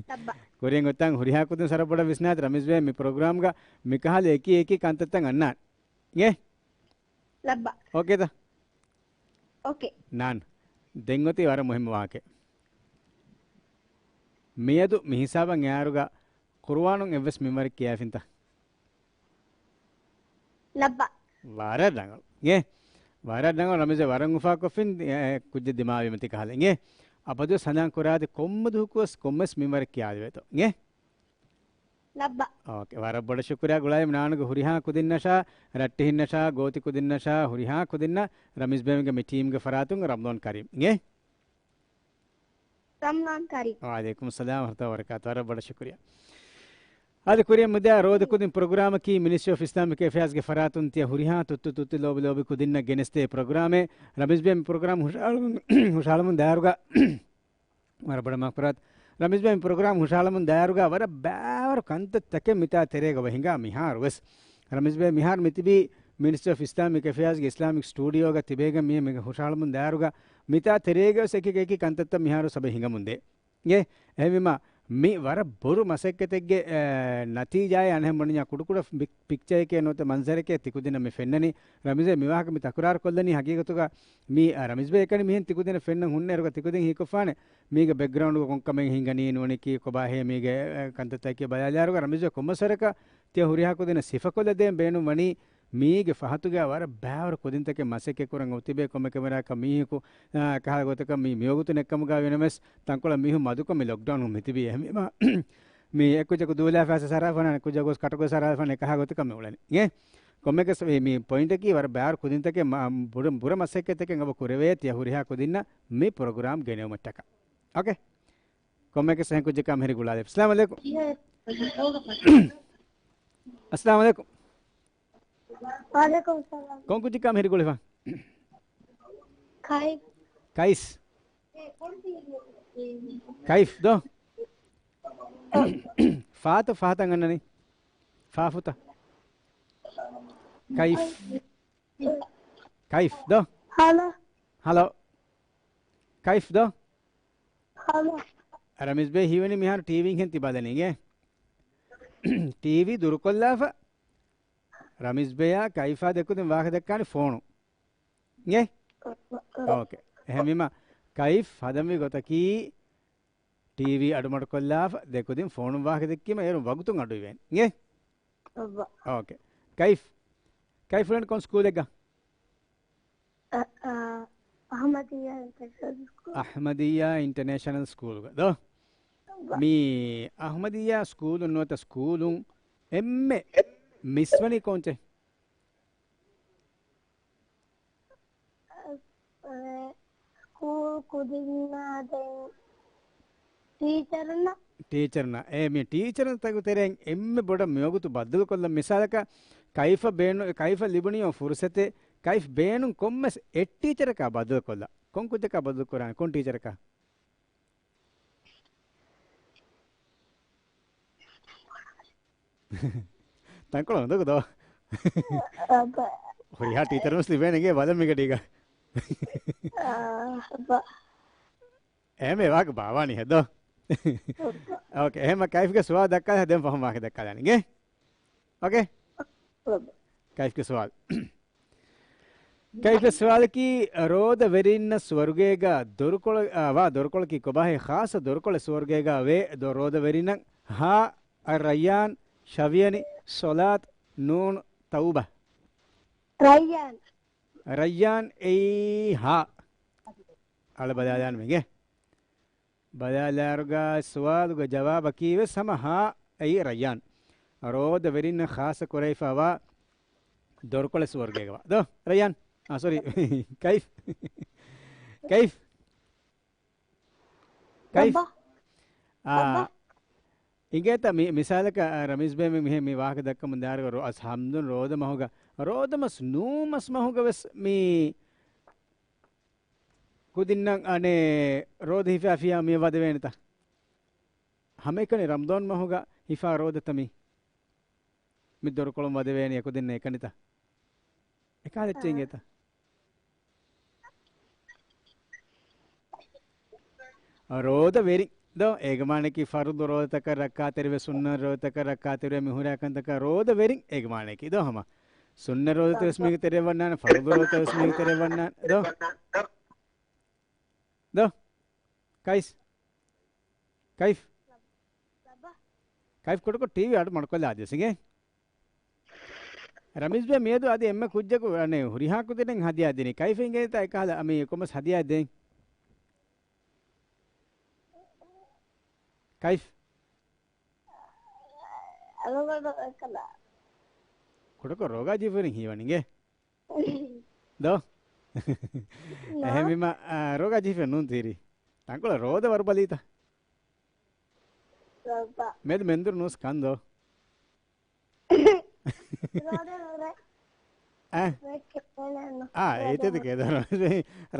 ލައްބަ. ކުރިއަށް އޮތާ ހުރިހާ ކުދިން ސަރަ ބޮޑަށް ވިސްނާތި ރަމީޒް ބޭ މި ޕްރޮގްރާމްގަ މިކަހަލަ އެކި އެކި ކަންތައްތައް އަންނާނެ. އިނގޭ. ލައްބަ. އޯކޭތަ؟ އޯކޭ. ނާން. ދެން އޮތީ ވަރަށް މުހިއްމު ވާހަކައެއް. މިއަދު މި ހިސާބަށް އެއާއިރުގަ ޤުރުއާނުން އެއްވެސް މިންވަރެއް ކިޔާފިންތަ؟ ލައްބަ. ވަރަށް ރަނގަޅު. އިނގޭ. ވަރަށް ރަނގަޅު ރަމީޒް ވަރަށް އުފާކޮށްފިން، އެ، ކުއްޖެއް ދިމާވީމަ ތިކަހަލަ. އިނގޭ. އަބަދުވެސް ހަނދާން ކުރާތި ކޮންމެ ދުވަހަކުވެސް ކޮންމެސް މިންވަރެއް ކިޔާލެވޭތޯ. އިނގޭ. ލައްބަ. އޯކޭ. ވަރަށް ބޮޑަށް ޝުކުރިއްޔާ ގުޅާލި ނާނުގެ ހުރިހާ ކުދިންނަށާ، ރައްޓެހިންނަށާ، ގޯތި ކުދިންނަށާ، ހުރިހާ ކުދިންނަށް ރަމީޒް ބޭގްގެ މި ޓީމްގެ ފަރާތުން ރަމްޟާން ކަރީމް. އިނގޭ. ރަމްޟާން ކަރީމް. ވަޢަލައިކުމުއްސަލާމް ވަރަޙްމަތުﷲ ވަބަރަކާތު. ވަރަށް ބޮޑަށް ޝުކުރިއްޔާ. އަދި ކުރިއަށް މިދިޔަ ރޯދަ ކުދިން ޕްރޮގްރާމަކީ މިނިސްޓްރީ އޮފް އިސްލާމިކް އެފެއާޒްގެ ފަރާތުން ތިޔަ ހުރިހާ ތުއްތު ތުއްތި ލޯބި ލޯބި ކުދިންނަށް ގެނެސްދޭ ޕްރޮގްރާމެއް. ރަމީޒް ބޭ މި ޕްރޮގްރާމް ހުށަހަޅަމުން، ހުށަހަޅަމުން ދާއިރުގަ ވަރަށް ބޮޑަށް މަގްފިރާތު. ރަމީޒް ބޭ މި ޕްރޮގްރާމް ހުށަހަޅަމުން ދާއިރުގަ ވަރަށް ބައިވަރު ކަންތައްތަކެއް މިތާ ތެރޭގަ އޮވެ ހިނގާ މިހާރު ވެސް. ރަމީޒް ބޭ މިހާރު މި ތިބީ މިނިސްޓްރީ އޮފް އިސްލާމިކް އެފެއާޒްގެ އިސްލާމިކް ސްޓޫޑިއޯގަ ތިބޭގެން މި ހުށަހަޅަމުން ދާއިރުގަ މިތާ ތެރޭގަ ވެސް އެކި އެކި ކަންތައްތައް މިހާރު ސަބަ ހިނގަމުންދޭ. އިނގޭ. އެހެންވީމަ، މި ވަރަށް ބުރު މަސައްކަތެއްގެ، އެ، ނަތީޖާއެއް އަނެއް ބުނި ކުޑަކުޑަ ޕިކް-، ޕިކްޗަރެކޭ ނުވަތަ މަންޒަރެކޭ ތިކުދިންނަށް މި ފެންނަނީ. ރަމީޒް ބޭ މި ވާހަކަ މި ތަކުރާރު ކޮށްލަނީ ހަގީގަތުގަ މި، އަ، ރަމީޒް ބޭ އެކަނި މިހެން ތިކުދިންނަށް ފެންނަން ހުންނަ އިރުގަ ތިކުދިން ހީކޮށްފާނެ މީގެ ބެކްގްރައުންޑްގަ ކޮންކަމެއް ހިނގަނީ ނޫނީކީ ކޮބާހޭ މީގެ، އެ، ކަންތައްތަކެއް ބަލާލާއިރުގަ ރަމީޒް ބޭ ކޮންމެސް ވަރަކަށް ތިޔަ ހުރިހާ ކުދިންނަށް ސިފަކޮށްލަދޭން ބޭނުން ވަނީ މީގެ ފަހަތުގަ ވަރަށް ބައިވަރު ކުދިންތަކެއް މަސައްކަތްކުރަން އޮތިބޭ ކޮންމެ ކަމެއް މީހަކު، އާ، ކަހަލަ ގޮތަކަށް މި މިވަގުތު ނެއްކަމުގަ ވިނަމަސް ތަންކޮޅެއް މީހުން މަދުކޮށް މި ލޮކްޑައުން މިތިބީ. އެހެންވީމަ، މި އެއްކުއްޖަކު ދޫލާފަ ސަރާފަނާނެ ކުއްޖަކު ގޮސް ކަޓަކު ސަރާފަނާނެ ކަހަލަ ގޮތަކަށް މި އުޅެނީ. އިނގޭ؟ ކޮންމެކަސް މި، މި ޕޮއިންޓަކީ ވަރަށް ބައިވަރު ކުދިންތަކެއް މަ-، ބުރަ-، ބުރަ މަސައްކަތްތަކެއް އެބަ ކުރެވޭ ތިޔަ ހުރިހާ ކުދިންނަށް މި ޕްރޮގްރާމް ގެނެވުމަށްޓަކާ. އޯކޭ؟ ކޮންމެކަސް އެހެން ކުއްޖަކާ މިހިރި ގުޅާލެ. އައްސަލާމު ޢަލައިކުމް. އައްސަލާމު ޢަލައިކުމް. ވަޢަލައިކުމް ސަލާމް. ކޮން ކުއްޖަކާ މިހިރި ގުޅިފަ؟ ކައި. ކައިފް. ކައިފް ދޯ؟ ފާތަ ފާތަން އަންނަނީ. ފާފުތަ. ކައިފް. ކައިފް ދޯ؟ ހަލޯ. ހަލޯ. ކައިފް ދޯ؟ ހަލޯ. ރަމީޒް ބޭ ހީވަނީ މިހާރު ޓީވީން ހެން ތި ބަލަނީ އިނގޭ. ޓީވީ ދުރުކޮށްލާފަ. ރަމީޒް ބޭއާ ކައިފާ ދެކުދިން ވާހަކަ ދައްކާނެ ފޯނު. އިނގޭ؟ އޯކޭ. އެހެންވީމަ، ކައިފް ހަދަންވީ ގޮތަކީ، ޓީވީ އަޑުމަޑުކޮށްލާފަ، ދެކުދިން ފޯނުން ވާހަކަ ދެއްކީމަ އޭރުން ވަގުތުން އަޑުއިވޭނެ. އިނގޭ؟ އައްވަ. އޯކޭ. ކައިފް. ކައިފް އުޅެނީ ކޮން ސްކޫލެއްގަ؟ އަ، އަ، އަޙްމަދިއްޔާ އިންޓަރނޭޝަނަލް ސްކޫލް. އަޙްމަދިއްޔާ އިންޓަރނޭޝަނަލް ސްކޫލްގަ ދޯ؟ އައްވަ. މި އަޙްމަދިއްޔާ ސްކޫލުން ނުވަތަ ސްކޫލުން އެންމެ މިސްވަނީ ކޯންޗެއް؟ އަ، އަ، ސްކޫލް ކުދިންނާ ދެން ޓީޗަރުންނަށް. ޓީޗަރުންނަށް. އޭ، މި ޓީޗަރުންތަކުގެ ތެރެއިން އެންމެ ބޮޑަށް މިވަގުތު ބައްދަލުކޮށްލަން މިސާލަކަށް، ކައިފަށް ބޭނު-، ކައިފަށް ލިބުނީ ފުރުސަތެއް، ކައިފް ބޭނުން ކޮންމެސް އެއް ޓީޗަރަކާ ބައްދަލުކޮށްލާ. ކޮން ކުއްޖަކާ ބައްދަލުކުރާނެ؟ ކޮން ޓީޗަރަކާ؟ ތަންކޮޅެއް އުނދަގޫ ދޯ؟ އަބަ. ހުރިހާ ޓީޗަރުން ވެސް ލިބޭނެ އިނގޭ ބަލަން މިގަޑީގަ. އާ، އަބަ. އެހެން ވާހަކަ ބާވާނީ ހެއްދޯ؟ އަބަ. އޯކޭ، އެހެން ކައިފްގެ ސުވާލު ދައްކާލަ ދެން ފަހުން ވާހަކަ ދައްކާލާނެ އިނގޭ؟ އޯކޭ؟ އަބަ. ކައިފްގެ ސުވާލު. ކައިފްގެ ސުވާލަކީ، ރޯދަ ވެރިންނަށް ސުވަރުގޭގަ ދޮރުކޮޅަށް، އާ، ވާ ދޮރުކޮޅަކީ ކޮބާހޭ؟ ޚާއްޞަ ދޮރުކޮޅެއް ސުވަރުގޭގަ ވޭ ދޯ ރޯދަ ވެރިންނަށް. ހާ، އައްރައްޔާން، ޝަވިޔަނި، ޞަލާތް، ނޫން، ތައުބާ. ރައްޔާން. ރައްޔާން އެއީ ހާ. އަޅަ ބަލާލާނަމޭ. ބަލާލާއިރުގަ ސުވާލުގެ ޖަވާބަކީ ވެސް ހަމަ ހާ އެއީ ރައްޔާން. ރޯދަ ވެރިންނަށް ޚާއްޞަ ކުރެވިފައިވާ ދޮރުކޮޅެއް ސުވަރުގޭގަ ވާ. ދޯ، ރައްޔާން؟ އާ، ސޮރީ. ކައިފް؟ ކައިފް؟ ކައިފް؟ ބައްބަ. އާ، ބައްބަ. އިނގޭތަ މި-، މިސާލަކަށް، އާ، ރަމީޒް ބޭ މި-، މިހެން މި ވާހަކަ ދައްކަމުން ދާރަގަ ރޯ-، އަސް ހަމްދުން ރޯދަ މަހުގަ، ރޯދަ މަސް ނޫން މަސް މަހުގަ ވެސް މި ކުދިންނަށް އަނެއް ރޯދަ ހިފާފިޔާ މި ވަދެވޭނެތަ؟ ހަމައެކަނި ރަމްޟާން މަހުގަ ހިފާ ރޯދަތަ މީ؟ މި ދޮރުކޮޅުން ވަދެވޭނެ އެކުދިންނަށް އެކަނިތަ؟ އެކާލަ އެއްޗެއް އާ. އިނގޭތަ؟ ރޯދަ ވެރިން. ދޯ، އޭގެ މާނައަކީ ފަރުޟު ރޯދަތަކަށް ރައްކާތެރިވެ، ސުންނަ ރޯދަތަކަށް ރައްކާތެރިވެ، މި ހުރިހާ ކަންތަކަށް ރޯދަ ވެރިން އޭގެ މާނައަކީ. ދޯ ހަމަ. ސުންނަ ރޯދަތައް ވެސް މީގެ ތެރެއަށް ވަންނާނެ، ފަރުޟު ރޯދަތައް ވެސް މީގެ ތެރެއަށް ވަންނާނެ. ދޯ. ދޯ. ކައިސް. ކައިފް؟ ކައިފް ކުޑަކޮށް ޓީވީ އަޑު މަޑުކޮށްލާ އަދިވެސް އިނގޭ. ރަމީޒް ބޭ މިއަދު އަދި އެންމެ ކުއްޖަކު އަނެއް ހުރިހާ ކުދިންނަށް ހަދިޔާ ދިނީ. ކައިފް އިނގޭތަ އެކަހަލަ މި ކޮންމެސް ހަދިޔާ ދޭން؟ ކައިފް؟ ކުޑަކޮށް ރޯގާ ޖީފަރިން ހީވަނީ އިނގޭ. ދޯ؟ ނާ. އެހެންވީމަ، އާ، ރޯގާ ޖީފެއް ނޫން ތީރީ. ތަންކޮޅެއް ރޯދަ ވަރުބަލީތަ؟ ރޯދަ. މެދު މެންދުރު ނޫސް ކަން ދޯ؟ ރޯދަ ރޯދަ. އާ. ރޯދަ ކެދަން. އާ، ރޯދަ އޭތެދެ ރޯދަ. ކެދަން.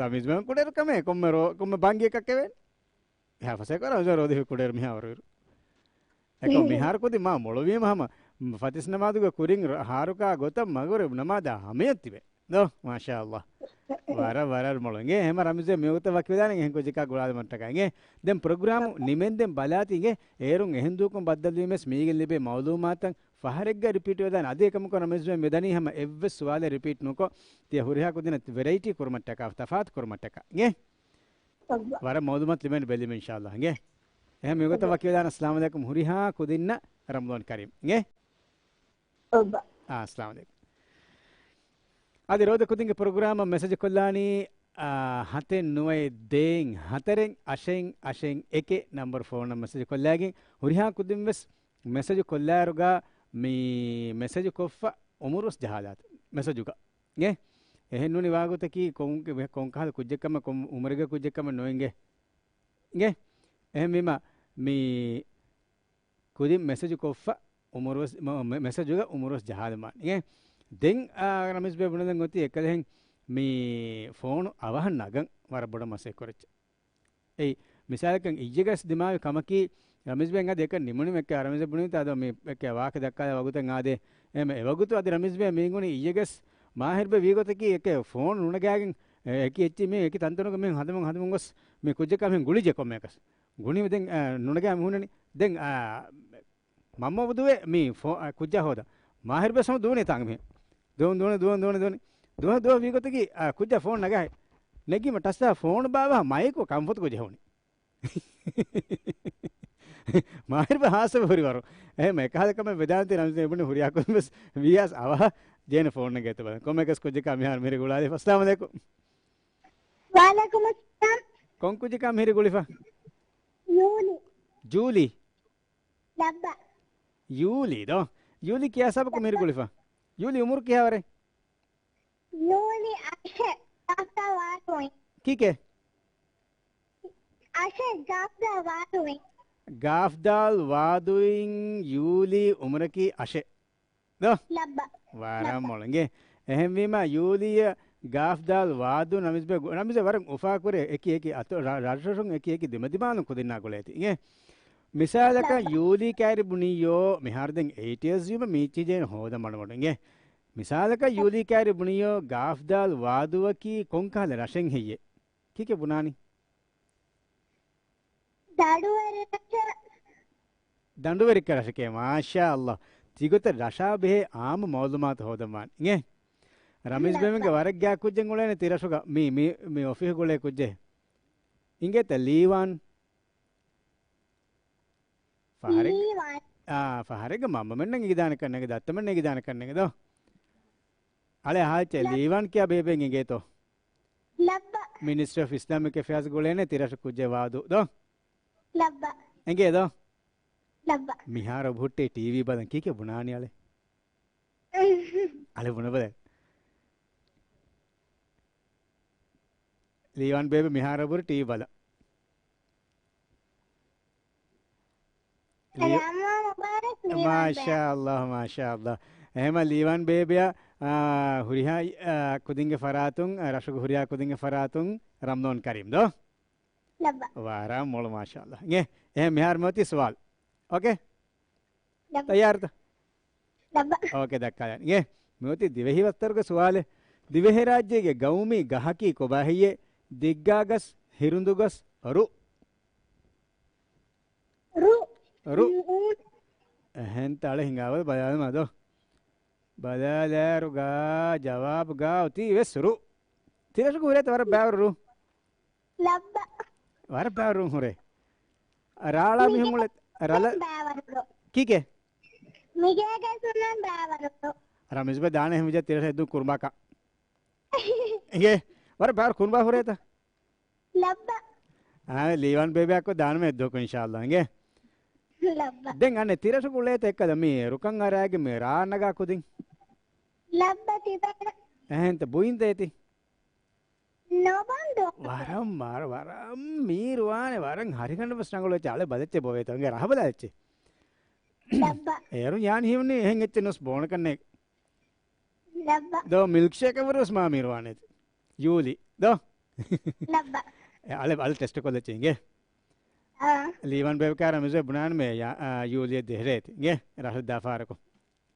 ރަމީޒް ބޭ ކުޑައިރު ކަމެއް ކޮންމެ ރޯ-، ކޮންމެ ބަންގިއަކަށް ކެވެން. ހާފަސޭކޮށް ރަމްޒާން ރޯދަ ހިފި ކުޑައިރު މިހާ ވަރު އިރު. އެކަމް މިހާރު ކުދި މާ މޮޅުވީމަ ހަމަ ފަތިސް ނަމާދުގެ ކުރިން ރ-، ހާރުކާ ގޮތަށް މަގުރިބް ނަމާދާ ހަމަޔަށް ތިބެ. ދޯ، މާޝާ ﷲ. ވަރަށް، ވަރަށް މޮޅު. އިނގޭ، ހަމަ ރަމްޒޭ މިވަގުތަށް ވަކިވެދާނެ އެހެން ކުއްޖަކާ ގުޅާލުމަށްޓަކާ. އިނގޭ، ދެން ޕްރޮގްރާމު ނިމެންދެން ބަލާތި އިނގޭ، އޭރުން އެހެން ދުވަކުން ބައްދަލުވީމެސް މީގެން ލިބޭ މައުލޫމާތަށް ފަހަރެއްގަ ރިޕީޓް ވެދާނެ. އަދި އެކަމަކު ރަމްޒޭ މި ދަނީ ހަމަ އެއްވެސް ސުވާލެއް ރިޕީޓް ނުކޮށް، ތިޔަ ހުރިހާ ކުދިންނަށް ވެރައިޓީ ކުރުމަށްޓަކާ، ތަފާތު ކުރުމަށްޓަކާ. އިނގޭ؟ ވަރަށް މައުލޫމާތު ލިބޭނެ ބެލިމު އިންޝާﷲ. އިނގޭ؟ އެހެން މިވަގުތަށް ވަކިވެދާނެ. އައްސަލާމު ޢަލައިކުމް. ހުރިހާ ކުދިންނަށް ރަމަޟާން ކަރީމް. އިނގޭ؟ އާ، އައްސަލާމު ޢަލައިކުމް. އަދި ރޯދަ ކުދިންގެ ޕްރޮގްރާމަށް މެސެޖު ކޮށްލާނީ، އާ، ހަތެއް ނުވައެއް ދޭއް ހަތަރެއް އަށެއް އަށެއް އެކެއް ނަމްބަރު ފޯނަށް މެސެޖު ކޮށްލައިގެން. ހުރިހާ ކުދިން ވެސް މެސެޖު ކޮށްލާއިރުގަ މި މެސެޖު ކޮށްފަ އުމުރު ވެސް ޖަހާލާތި މެސެޖުގަ. އިނގޭ؟ އެހެން ނޫނީ ވާގޮތަކީ ކޮން، ކޮން ކަހަލަ ކުއްޖެއް ކަމެއް، ކޮން އުމުރެއްގެ ކުއްޖެއް ކަމެއް ނޫން އިނގޭ. އިނގޭ؟ އެހެންވީމަ މި ކުދިން މެސެޖު ކޮށްފަ އުމުރު ވެސް، މަ-، މެ-، މެސެޖުގަ އުމުރު ވެސް ޖަހާލުމާ. އިނގޭ؟ ދެން، އާ، ރަމީޒް ބޭ ބުނެލަން އޮތީ އެކަލެހެން މި ފޯނު އަވަހަށް ނަގަން ވަރަށް ބޮޑަށް މަސައްކަތް ކުރައްޗެއް. އެއީ، މިސާލަކަށް އިއްޔެގަސް ދިމާވި ކަމަކީ، ރަމީޒް ބޭ އަދި އެކަން ނިމުނީމަ އެކަ ރަމީޒް ބުނީތާ ދޯ މި އެކަ ވާހަކަ ދައްކާލާ ވަގުތެއް އާދޭ. އެމެ އެވަގުތު އަދި ރަމީޒް ބޭ މީހުން އިއްޔެގަސް މާހިރު ބޭ ވީގޮތަކީ އެކެ ފޯނު ނުނަގާގެން، އެ، އެކި އެއްޗި މީ އެކި ތަންތަނުގަ މީހުން ހަދަމުން ހަދަމުން ގޮސް މި ކުއްޖަކާ މީހުން ގުޅިޖެ ކޮންމެއަކަސް. ގުނީމަ ދެން، އަ، ނުނަގާ މީހުންނަނީ. ދެން، އަ، މަންމަ ދުވޭ މީ ފޯ-، އަ، ކުއްޖާ ހޯދަ. މާހިރު ބޭސް ހަމަ ދޫނީ ތާނގަ މީ. ދޫން، ދޫން، ދޫން، ދޫން، ދޫން. ދުވަ، ދުވަ ވީގޮތަކީ، އަ، ކުއްޖާ ފޯން ނަގާހެ. ނެގީމަ ޓަސް ދާ ފޯނު ބާވާ މައިކު ކަންފޮތު ކުއްޖެ ހެވުނީ. މާހިރު ބޭ ހާސްވެ ހުރި ވަރު. އެހެމަ އެކަހަލަ ކަމެއް ވެދާނެތީ ރަމްޒީ ބުނި ހުރިހާ ކުދިން ވެސް ވީއާސް އަވަހަށް ޖޭނެ ފޯން ނެގޭތޯ ބަލަން. ކޮންމެއަކަސް ކުއްޖަކާ މިހާރު މިހިރީ ގުޅާލިފަ. އައްސަލާމު ޢަލައިކުމް. ވަޢަލައިކުމުއްސަލާމް. ކޮން ކުއްޖަކާ މިހިރީ ގުޅިފަ؟ ޔޫލީ. ޖޫލީ؟ ލައްބަ. ޔޫލީ ދޯ؟ ޔޫލީ ކިޔާ ސަބަކު މިހިރީ ގުޅިފަ؟ ޔޫލީ އުމުރު ކިހާވަރެއް؟ ޔޫލީ އަށެއް ގާފްދާލް ވާދުއިން. ކީކޭ؟ އަށެއް ގާފްދާލް ވާދުއިން. ގާފްދާލް ވާދުއިން ޔޫލީ އުމުރަކީ އަށެއް. ދޯ؟ ލައްބަ. ވަރަށް ލައްބަ. މޮޅު އިނގޭ. އެހެންވީމަ ޔޫލީއަށް ގާފްދާލް ވާދު ނަމިޒްބެ ގު-، ނަމިޒް ވަރަށް އުފާކުރޭ އެކި އެކި އަތޮޅު ރަ-، ރަށްރަށުން އެކި އެކި ދިމަދިމާލުން ކުދިންނާ ގުޅޭތީ އިނގޭ. މިސާލަކަށް ލައްބަ. ޔޫލީ ކައިރި ބުނިއްޔޯ މިހާރު ދެން އެއިޓް އިޔާސް ވީމަ މީޗި ޖޭން ހޯދަ މަޑުމަޑު އިނގޭ. މިސާލަކަށް ޔޫލީ ކައިރި ބުނިއްޔޯ ގާފްދާލް ވާދުއަކީ ކޮންކަހަލަ ރަށެއް ހެއްޔޭ؟ ކީކޭ ބުނާނީ؟ ދަނޑުވެރި ރަށެއް. ދަނޑުވެރިކަ ރަށެކޭ، މާޝާ ﷲ. ތިގޮތަށް ރަށާ ބެހޭ އާއްމު މައުލޫމާތު ހޯދަން ވާނެ. އިނގޭ؟ ރަމީޒް ބެމެންގެ ވަރަށް ގާތް ކުއްޖެއް އުޅޭނެ ތިރަށުގަ މި، މި، މި އޮފީހު ގުޅޭ ކުއްޖެއް. އިނގޭތަ ލީވާން؟ ފަހަރެއް-، ލީވާން. އާ، ފަހަރެއްގަ މަންމަމެންނަށް އެނގިދާނެ ކަންނޭނގެ ދައްތަމެންނަށް އެނގިދާނެ ކަންނޭނގެ ދޯ؟ އަޅެ އަހާއްޗޭ ލަ- ލީވާން ކިޔާ ބޭބެން އިނގޭތޯ؟ ލައްބަ. މިނިސްޓްރީ އޮފް އިސްލާމިކް އެފެއާޒް ގުޅޭނެ ތިރަށު ކުއްޖެއް ވާދު ދޯ؟ ލައްބަ. އެނގޭ ދޯ؟ ލައްބަ. މިހާރު އޮބުހުއްޓޭ ޓީވީ ބަލަން. ކީކޭ ބުނާނީ އަޅެ؟ އަޅެ ބުނެބަލަ. ލީވާން ބޭބެ މިހާރު އޮބުރު ޓީވީ ބަލަ. ލީ-، ރަމަޟާން މުބާރަކް ލީވާން ބޭބެ. މާޝާ ﷲ، މާޝާ ﷲ. އެހެމަ ލީވާން ބޭބެއަށް، އާ، ހުރިހާ، އާ، ކުދިންގެ ފަރާތުން، އާ، ރަށުގެ ހުރިހާ ކުދިންގެ ފަރާތުން ރަމަޟާން ކަރީމް ދޯ؟ ލައްބަ. ވަރަށް މޮޅު މާޝާ ﷲ. އިނގޭ، އެހެން މިހާރު މިއޮތީ ސުވާލު. އޯކޭ؟ ލައްބަ. ތައްޔާރުތަ؟ ލައްބަ. އޯކޭ، ދައްކާލާން. އިނގޭ، މިއޮތީ ދިވެހި ވައްތަރުގެ ސުވާލެއް. ދިވެހިރާއްޖޭގެ ގައުމީ ގަހަކީ ކޮބާ ހެއްޔޭ؟ ދިއްގާ ގަސް، ހިރުނދު ގަސް، ރުއް. ރުއް. ރުއް. ރުއް. އެހެންތަ އަޅެ ހިނގާބަލަ ބަލާލަމާ ދޯ. ބަލާލާއިރުގަ ޖަވާބުގަ އޮތީ ވެސް ރުއް. ތިރަށުގަ ހުރޭތަ ވަރަށް ބައިވަރު ރުއް؟ ލައްބަ. ވަރަށް ބައިވަރު ރުއް ހުރޭ. ރާޅާ މި މީހުން އުޅެ ރަލަ. ބައިވަރު ރުއް. ކީކޭ؟ މިގޭގެ ސުންނަން ބައިވަރު ރުއް. ރަމީޒް ބަ ދާނެ ހެމިޖަ ތިރަށަ އެއްދުން ކުރުމާކަށް. އިނގޭ؟ ވަރަށް ބައިވަރު ކުރުމާ ހުރޭތަ؟ ލައްބަ. އާ، ލީވާން ބޭބެއަކު ދާނަމޭ އެއްދުވަކު އިންޝާﷲ. އިނގޭ؟ ލައްބަ. ދެން އަނެއް ތިރަށު ގުޅޭތަ އެއްކަލަ މި ރުކަން އަރާގެ މި ރާ ނަގާ ކުދިން؟ ލައްބަ ތިބޭނަ. އެހެންތަ ބުއިންތަ އޭތި؟ ނޯބަންދު. ވަރަށް، ވަރަށް، ވަރަށް މީރުވާނެ، ވަރަށް ހަރިގަނޑު ވެސް ރަނގަޅު އެއްޗެއް. އަޅެ ބަލައްޗެ ބޮވޭތޯ. އިނގޭ ރަހަ ބަލާލައްޗެ. ލައްބަ. އޭރު ޔާން ހީވަނީ އެހެން އެއްޗެއް ނުސް ބޯނަކަންނޭ. ލައްބަ. ދޯ މިލްކްޝޭކަށް ވުރެސް މާ މީރުވާނެ. ޔޫލީ. ދޯ. ލައްބަ. އެ، އަޅެ، އަޅެ ޓެސްޓް ކޮށްލައްޗޭ އިނގޭ. އާ. ލީވާން ބޭބެ ކާރަ މިޒު ބުނާން މޭ ޔާ، އާ، ޔޫލީ ދެހެރޭތި. އިނގޭ. ރަހަ ދާފާރަކު.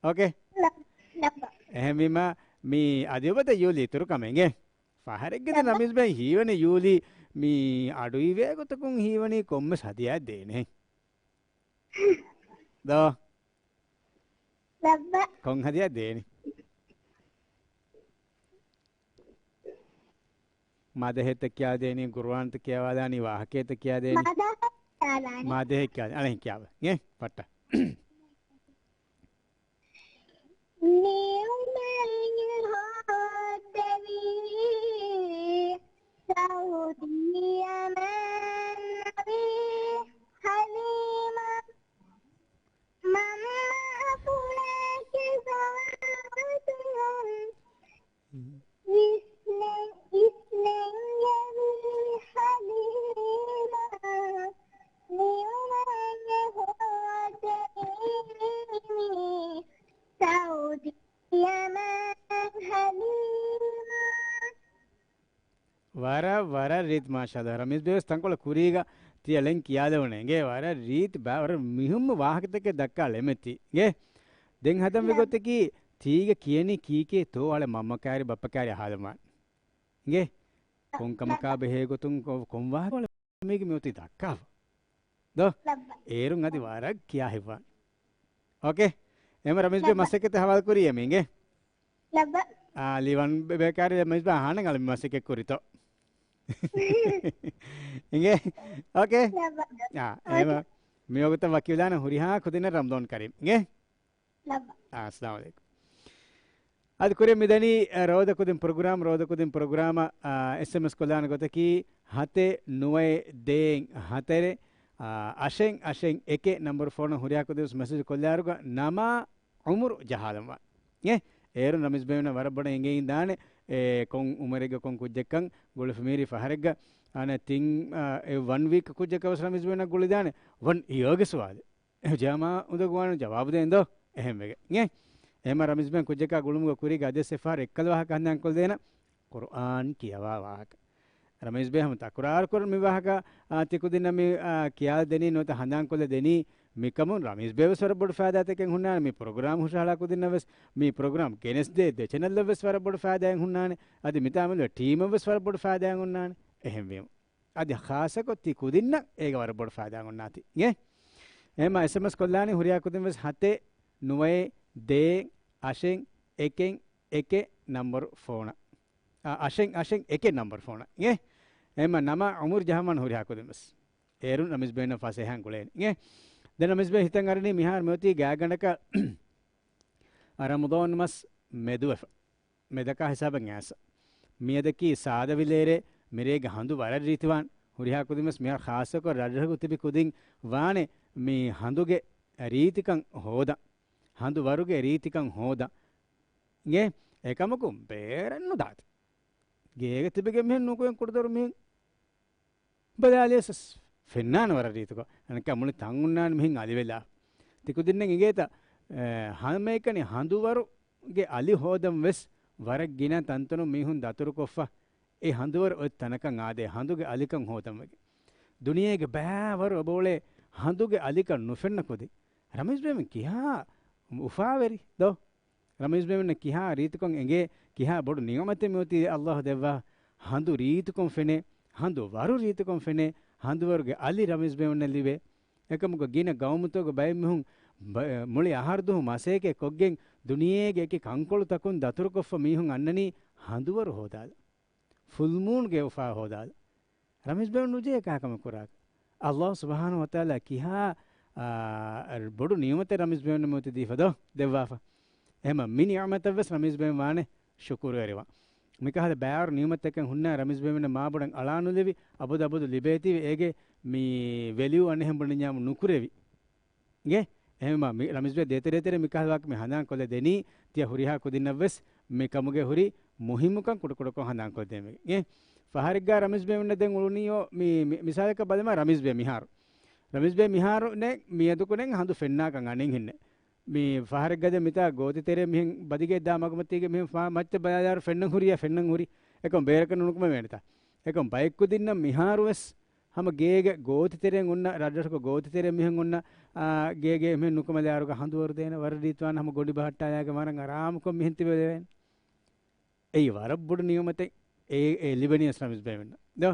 އޯކޭ. ލައް-، ލައްބަ. އެހެންވީމަ މީ އަދި އޮބަދަ ޔޫލީ އިތުރު ކަމެއް އިނގޭ. ފަހަރެއްގަދަ ލައްބަ. ރަމީޒް ބެ ހީވަނީ ޔޫލީ މީ އަޑުއިވޭ ގޮތަކުން ހީވަނީ ކޮންމެސް ހަދިޔާ ދޭނެ. ދޯ. ލައްބަ. ކޮން ހަދިޔާ ދޭނެ؟ މަދަހެއްތަ ކިޔާދޭނީ، ގުރުއާންތަ ކިޔަވާލާނީ، ވާހަކައެއްތަ ކިޔާދޭނީ؟ މަދަހެއް ކިޔާލާނީ. މަދަހެއް ކިޔާލާނީ. އަޅެން ކިޔާބަ. އޭ، ފައްޓަ. ނިއުމެއް ހޯއްދެވީ ސައުދީ ޔަމަން ނަބީ ހަލީމަ. މަންމަ އަފުޅެކެ ސަވާވަތުން ވިސްނެ-، ވިސްނެއްޔެވީ ހަލީމާ، ނިއުމައެއް ހޯދެވީ ސައުދީ ޔަމަން ހަލީމާ. ވަރަށް، ވަރަށް ރީތި މާޝާﷲ. ރަމީޒް ބޭވެސް ތަންކޮޅެއް ކުރީގަ ތިޔަ ޅެން ކިޔާލެވުނޭ. އިނގޭ ވަރަށް ރީތި ބާ-، ވަރަށް މުހިއްމު ވާހަކަތަކެއް ދައްކާ ޅެމެއް ތީ. އިނގޭ ދެން ހަދަން ވި ގޮތަކީ ތީގަ ކިޔަނީ ކީކޭ ތޯ އަޅެ މަންމަ ކާރި ބައްޕަ ކާރި އަހާލަމާ. އިނގޭ؟ ކޮންކަމަކާ ބެހޭ ގޮތުން ކޮ-، ކޮން ވާހަކަ މީގެ މިއޮތީ ދައްކާފަ. ދޯ؟ ލައްބަ. އޭރުން އަދި ވަރަށް ކިޔާ ހިއްވާން. އޯކޭ؟ އެމަ ރަމީޒް ބޭ ލައްބަ. މަސައްކަތް ހަވާލު ކުރީ އެމީގެ. ލައްބަ. އާ، ލީވާން ބޭ-، ބޭކާރި ރަމީޒް ބޭ އަހާނަން އަޅެ މި މަސައްކަތް ކުރިތޯ. އިނގޭ؟ އޯކޭ؟ ލައްބަ. އާ، އޯކޭ. އެމަ މިވަގުތަށް ވަކިވެލާނަ ހުރިހާ ކުދިންނަށް ރަމަޟާން ކަރީމް. އިނގޭ؟ ލައްބަ. އާ، އައްސަލާމު ޢަލައިކުމް. އަދި ކުރިއަށް މިދަނީ، އަ، ރޯދަ ކުދިން ޕްރޮގްރާމް، ރޯދަ ކުދިން ޕްރޮގްރާމަށް، އާ، އެސްއެމްއެސް ކޮށްލާނެ ގޮތަކީ، ހަތެއް ނުވައެއް ދޭއް ހަތަރެއް، އާ، އަށެއް އަށެއް އެކެއް ނަންބަރު ފޯނަށް ހުރިހާ ކުދިން މެސެޖް ކޮށްލާއިރުގަ ނަމާ އުމުރު ޖަހާލަންވާ. އޭ، އޭރުން ރަމީޒް ބޭން ވަރަށް ބޮޑަށް އެނގެއިން ދާނެ، އެ، ކޮން އުމުރެއްގަ ކޮން ކުއްޖެއްކަން ގުޅިފަ މީރި ފަހަރެއްގަ، އަނެއް ތިން، އާ، އެ ވަން ވީކް ކުއްޖަކަށް ވެސް ރަމީޒް ބޭން ގުޅިދާނެ، ވަން އިޔާގެ ސުވާލެއް. އެ ޖަމާ އުނދަގޫވާނު ޖަވާބު ދޭން ދޯ؟ އެހެން ވެގެ. އޭ؟ އެހެމަ ރަމީޒް ބޭން ކުއްޖަކާ ގުޅުމުގަ ކުރީގަ އަދިވެސް އެއްފަހަރު އެއްކަލަ ވާހަކަ ހަނދާން ކޮށްދޭނަ ޤުރުއާން ކިޔަވާ ވާހަކަ. ރަމީޒް ބޭ ހަމަ ތަކުރާރު ކުރަން މި ވާހަކަ، އާ، ތި ކުދިންނަށް މި، އާ، ކިޔާލަ ދެނީ ނުވަތަ ހަނދާން ކޮށްލަ ދެނީ. މިކަމުން ރަމީޒް ބޭ ވެސް ވަރަށް ބޮޑު ފައިދާތަކެއް ހުންނާނެ. މި ޕްރޮގްރާމް ހުށަހަޅާ ކުދިންނަށް ވެސް، މި ޕްރޮގްރާމް ގެނެސް ދޭ ދެ ޗެނަލްއަށް ވެސް ވަރަށް ބޮޑު ފައިދާއެއް ހުންނާނެ. އަދި މިތާމަލު ޓީމަށް ވެސް ވަރަށް ބޮޑު ފައިދާއެއް ހުންނާނެ. އެހެންވީމަ. އަދި ޚާއްޞަކޮށް ތި ކުދިންނަށް އޭގަ ވަރަށް ބޮޑު ފައިދާ އޮންނާތީ. އިނގޭ؟ އެހެމަ އެސްއެމްއެސް ކޮށްލާނީ ހުރިހާ ކުދިން ވެސް ހަތެއް ނުވައެއް ދޭއް އަށެއް އެކެއް އެކެއް ނަންބަރު ފޯނަށް. އަށެއް އަށެއް އެކެއް ނަންބަރު ފޯނަށް. އިނގޭ؟ އެހެމަ ނަމާ އުމުރު ޖަހަންވާނެ ހުރިހާ ކުދިން ވެސް. އޭރުން ރަމީޒް ބޭންނަށް ފަސޭހައިން ގުޅޭނެ. އިނގޭ؟ ދެން ރަމީޒް ބޭ ހިތަށް އަރަނީ މިހާރު މިއޮތީ ގާތްގަނޑަކަށް ރަމަޟާން މަސް މެދުވެފަ. މެދަކާ ހިސާބަށް އައިސް. މިއަދަކީ ސާދަ ވިލޭރޭ، މިރޭގެ ހަނދު ވަރަށް ރީތިވާން. ހުރިހާ ކުދިން ވެސް މިހާރު ޚާއްޞަކޮށް ރަށްރަށުގަ ތިބި ކުދިން ވާނެ މި ހަނދުގެ ރީތިކަން ހޯދަން، ހަނދު ވަރުގެ ރީތިކަން ހޯދަން. އިނގޭ؟ އެކަމަކު ބޭރަށް ނުދާތި. ގޭގަ ތިބެގެން މިހެން ނުކުމެ ކުޑަދޮރު މިހެން ބަލާލިޔަސް ފެންނާނެ ވަރަށް ރީތިކޮށް. އަނެއްކާ މުޅި ތަން ހުންނާނެ މިހެން އަލިވެލާ. ތި ކުދިންނަށް އިނގޭތަ، އެ، ހަމައެކަނި ހަނދުވަރުގެ އަލި ހޯދަން ވެސް ވަރަށް ގިނަ ތަންތަނުން މީހުން ދަތުރުކޮށްފަ. އެ ހަނދުވަރު އޮތް ތަނަކަށް އާދޭ، ހަނދުގެ އަލިކަން ހޯދަން ވެގެން. ދުނިޔޭގެ ބައިވަރު އެބައުޅޭ ހަނދުގެ އަލިކަން ނުފެންނަ ކުދިން. ރަމީޒް ބޭމެން ކިހާ އުފާވެރި ދޯ؟ ރަމީޒް ބޭމެންނަށް ކިހާ ރީތިކޮން އެނގޭ، ކިހާ ބޮޑު ނިޢުމަތެއް މިއޮތީ އައްލާހު ދެއްވާ. ހަނދު ރީތިކޮން ފެނޭ، ހަނދު ވަރު ރީތިކޮން ފެނޭ، ހަނދުވަރުގެ އަލި ރަމީޒް ބޭމެންނަށް ލިބޭ. އެކަމަކު ގިނަ ގައުމުތަކުގެ ބައެއް މީހުން ބަ-، މުޅި އަހަރު ދުހު މަސައްކަތް ކޮށްގެން ދުނިޔޭގެ އެކި ކަންކޮޅުތަކުން ދަތުރުކޮށްފަ މީހުން އަންނަނީ ހަނދުވަރު ހޯދާލަން. ފުލްމޫންގެ އުފާ ހޯދާލަން. ރަމީޒް ބޭމެން ނުޖެހޭ ކާކަމެއް ކުރާކަށް. އައްލާހު ސުބްޙާނަހު ވަތަޢާލާ ކިހާ، އާ، ބޮޑު ނިޢުމަތެއް ރަމީޒް ބޭމެން މިއޮތީ ދީފަ ދޯ؟ ދެއްވާފަ. އެހެމަ މި ނިޢުމަތަށް ވެސް ރަމީޒް ބޭމެން ވާނެ ޝުކުރުވެރިވާން. މިކަހަލަ ބައިވަރު ނިޢުމަތެއް ހުންނަ ރަމީޒް ބޭމެން މާބޮޑަށް އަޅާނުލެވި، އަބަދު އަބަދު ލިބޭތީވެ އޭގެ މި ވެލިއު އަނެއްހެން ބުނަންޏާމު ނުކުރެވި. އިނގޭ؟ އެހެންވީމާ، މި ރަމީޒް ބޭ ދޭތެރޭތެރޭ މިކަހަލަ ވާހަކަ މި ހަނދާން ކޮށްލަ ދެނީ، ތިޔަ ހުރިހާ ކުދިންނަށް ވެސް މި ކަމުގެ ހުރި މުހިއްމުކަން ކުޑަކުޑަކޮށް ހަނދާން ކޮށްދޭން. އިނގޭ؟ ފަހަރެއްގާ ރަމީޒް ބޭމެންނަށް ދެން އުޅުނީ އޯ، މި، މި، މިސާލަކަށް ބަލަމާ ރަމީޒް ބޭ މިހާރު. ރަމީޒް ބޭ މިހާރު ނެ، މިއަދު ކުދިން ހަނދު ފެންނާކަން އަނެއްހެންނެއް. މި ފަހަރެއްގަދެ މިތާ ގޯތިތެރޭ މިހެން ބަދިގެ ދާ މަގުމަތީގެ މިހެން ފާ މައްޗަށް ބަލާލާރު ފެންނަން ހުރިޔާ، ފެންނަން ހުރި. އެކަމް ބޭރަކަށް ނުނުކުމެވޭނެތާ. އެކަމް ބައެއް ކުދިންނަށް މިހާރު ވެސް ހަމަ ގޭގެ ގޯތިތެރެއިން އޮންނަ ރަށްރަށުގެ ގޯތިތެރެއިން މިހެން އޮންނަ، އާ، ގޭގެ އެހެން ނުކުމެލާރުގަ ހަނދުވަރު ދޭނެ ވަރަށް ރީތިވާން ހަމަ ގޮނޑި ބަހައްޓާލާގެ ވަރަށް އަރާމުކޮށް މިހެން ތިބެލެވޭނެ. އެއީ ވަރަށް ބޮޑު ނިޢުމަތެއް އެ، އެ ލިބެނީ އަސް ރަމީޒް ބޭމެންނަށް. ދޯ؟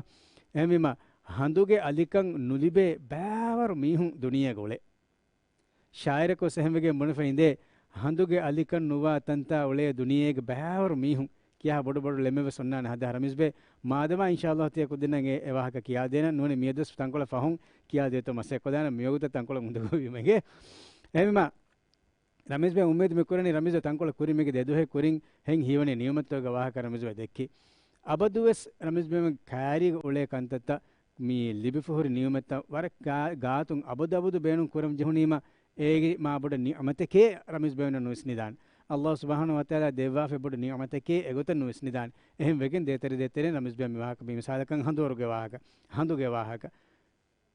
އެހެންވީމާ ހަނދުގެ އަލިކަން ނުލިބޭ ބައިވަރު މީހުން ދުނިޔޭގަ އުޅޭ. ޝާއިރަކު ވެސް އެހެންވެގެން ބުނެފަ އިނދޭ، ހަނދުގެ އަލިކަން ނުވާ ތަންތާ އުޅޭ ދުނިޔޭގެ ބައިވަރު މީހުން. ކިހާ ބޮޑު ބޮޑު ޅެމެއް ވެސް އޮންނާނެ ހަދާ ރަމީޒް ބޭ. މާދަމާ އިންޝާﷲ ތިޔަ ކުދިންނަށް އެ، އެ ވާހަކަ ކިޔާދޭނަން. ނޫނީ މިއަދުވެސް ތަންކޮޅެއް ފަހުން ކިޔާދޭތޯ މަސައްކަތް ކޮށްލާނަން މިވަގުތަށް ތަންކޮޅެއް އުނދަގޫވީމަ އިނގޭ. އެހެންވީމާ، ރަމީޒް ބޭ އުއްމީދު މި ކުރަނީ ރަމީޒް ބޭ ތަންކޮޅެއް ކުރި މީގެ ދެ ދުވަހެއް ކުރިން ހެން ހީވަނީ ނިޢުމަތްތަކުގެ ވާހަކަ ރަމީޒް ބޭ ދެއްކި. އަބަދުވެސް ރަމީޒް ބޭމެން ކައިރީގަ އުޅޭ ކަންތައްތައް މި ލިބިފަ ހުރި ނިޢުމަތްތައް ވަރަށް ގާ-، ގާތުން އަބަދު އަބަދު ބޭނުން ކުރަން ޖެހުނީމަ، އޭގެ މާ ބޮޑަށް ނިޢުމަތެކޭ ރަމީޒް ބޭމެންނަށް ނުވިސްނިދާނެ. އައްލާހު ސުބްޙާނަހު ވަތަޢާލާ ދެއްވާފަ ބޮޑު ނިޢުމަތެކޭ އެގޮތަށް ނުވިސްނިދާނެ. އެހެން ވެގެން ދޭތެރެ ދޭތެރެ ރަމީޒް ބޭ މި ވާހަކަ މި މިސާލަކަށް ހަނދުވަރުގެ ވާހަކަ، ހަނދުގެ ވާހަކަ.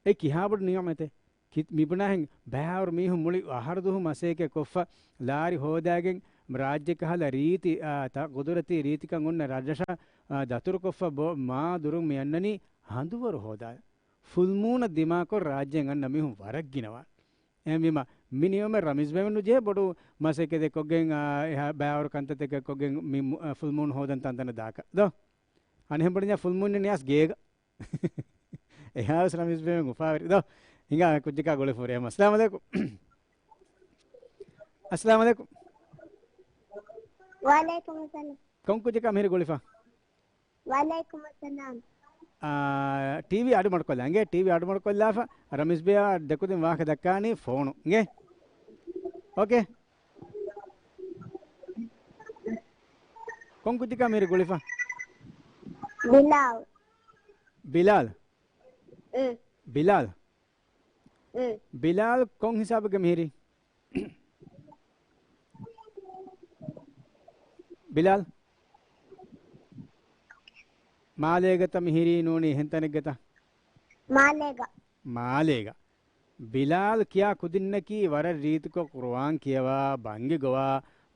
އެ ކިހާ ބޮޑު ނިޢުމަތެއް؟ ކި-، މިބުނާހެން ބައިވަރު މީހުން މުޅި އަހަރު ދުހު މަސައްކަތް ކޮށްފަ، ލާރި ހޯދާގެން ރާއްޖެ ކަހަލަ ރީތި، އާ، ތަ-، ގުދުރަތީ ރީތިކަން އޮންނަ ރަށްރަށާ، އާ، ދަތުރުކޮށްފަ ބޯ-، މާ ދުރުން މި އަންނަނީ ހަނދުވަރު ހޯދާ. ފުލްމޫނަށް ދިމާކޮށް ރާއްޖޭން އަންނަ މީހުން ވަރަށް ގިނަވާނެ. އެހެންވީމަ، މި ނިޢުމަތް ރަމީޒް ބޭމެން ނުޖެހޭ ބޮޑު މަސައްކަތެއް ކޮށްގެން، އާ، އެހާ ބައިވަރު ކަންތައްތަކެއް ކޮށްގެން މި މު-، އާ، ފުލްމޫން ހޯދަން ތަންތަނަށް ދާކަށް. ދޯ؟ އަނެއްހެން ބުނަންޏާ ފުލްމޫން ނިޔާސް ގޭގަ. އެހާވެސް ރަމީޒް ބޭމެން އުފާވެރި ދޯ. ހިނގާ ކުއްޖަކާ ގުޅިފަ ހުރޭ. އައްސަލާމު ޢަލައިކުމް. އައްސަލާމު ޢަލައިކުމް. ވަޢަލައިކުމުއްސަލާމް. ކޮން ކުއްޖަކާ މިހިރީ ގުޅިފަ؟ ވަޢަލައިކުމުއްސަލާމް. އާ، ޓީވީ އަޑު މަޑުކޮށްލާ އިނގޭ. ޓީވީ އަޑު މަޑުކޮށްލާފަ ރަމީޒް ބޭއާ ދެކުދިން ވާހަކަ ދައްކާނީ ފޯނު އިނގޭ. އޯކޭ. ކޮން ކުއްޖަކާ މިހިރީ ގުޅިފަ؟ ބިލާލް. ބިލާލް؟ އެ. ބިލާލް؟ އެ. ބިލާލް ކޮން ހިސާބެއްގަ މިހިރީ؟ ބިލާލް؟ މާލޭގަތަ މިހިރީ ނޫނީ އެހެން ތަނެއްގަތަ؟ މާލޭގަ. މާލޭގަ. ބިލާލް ކިޔާ ކުދިންނަކީ ވަރަށް ރީތިކޮށް ޤުރުއާން ކިޔަވާ، ބަންގި ގޮވާ،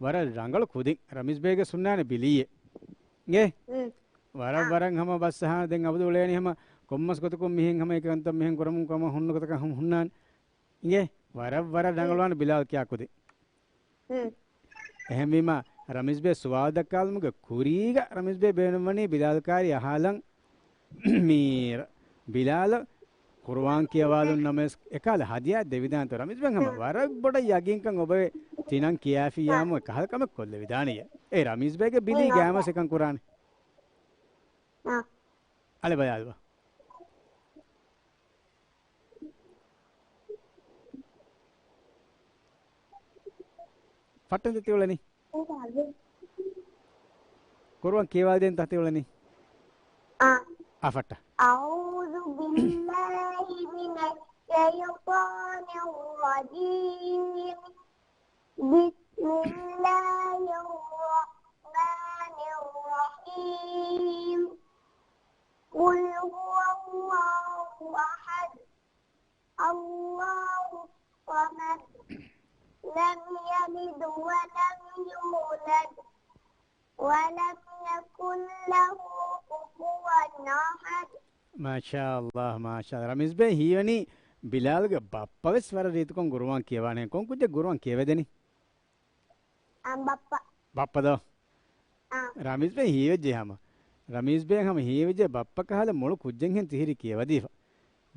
ވަރަށް ރަނގަޅު ކުދިން. ރަމީޒް ބޭގެ ސުންނާނެ ބިލީއޭ. އިނގޭ؟ އެ. ވަރަށް، އާ. ވަރަށް ހަމަ ބަސް އަހާ ދެން އަބަދު އުޅޭނީ ހަމަ ކޮންމަސް ގޮތަކުން މިހެން ހަމަ އެކަންތައް މިހެން ކުރަމުން ކަމަށް ހުންނަ ގޮތަކަށް ހަމަ ހުންނާނެ. އިނގޭ؟ ވަރަށް، ވަރަށް ރަނގަޅުވާނެ ބިލާލް ކިޔާ ކުދިން. އެހެންވީމާ، ރަމީޒް ބޭ ސުވާލު ދައްކާލުމުގެ ކުރީގަ ރަމީޒް ބޭ ބޭނުންވަނީ ބިލާލް ކާރި އަހާލަން މީ ރ-، ބިލާލް ޤުރުއާން ކިޔަވާލުން ނަމަވެސް އެކާލަ ހަދިޔާ ދެވިދާނެތޯ. ރަމީޒް ބޭ ހަމަ ވަރަށް ބޮޑަށް ޔަގީންކަން އޮބެވެ. ތިނަން ކިޔާފިއްޔާމު އެކަހަލަ ކަމެއް ކޮށްލެވިދާނެޔޭ. އޭ ރަމީޒް ބޭގެ ބިލީ ގާމަސް އެކަން ކުރާނެ. އަ. އަޅެ ބަލާލުވަ. ފައްޓަން ދެތި އުޅެނީ. ޤުރުއާން ކިޔަވާލަދޭން ތަތި އުޅެނީ. އަ. އަ ފައްޓަ. أعوذ بالله من الشيطان الرجيم. بسم الله الرحمن الرحيم. قل هو الله أحد. الله الصمد. لم يلد ولم يولد. ولم يكن له كفوا أحد. މާޝާﷲ، މާޝާﷲ. ރަމީޒް ބޭ ހީވަނީ ބިލާލުގެ ބައްޕަ ވެސް ވަރަށް ރީތިކޮށް ގުރުއާން ކިޔަވާނެ. ކޮން ކުއްޖެއް ގުރުއާން ކިޔަވަދެނީ؟ އާ، ބައްޕަ. ބައްޕަ ދޯ؟ އާ. ރަމީޒް ބޭ ހީވެއްޖެ ހަމަ. ރަމީޒް ބޭ ހަމަ ހީވެއްޖެ ބައްޕަ ކަހަލަ މޮޅު ކުއްޖެއްހެން ތިހިރީ ކިޔަވަދީފަ.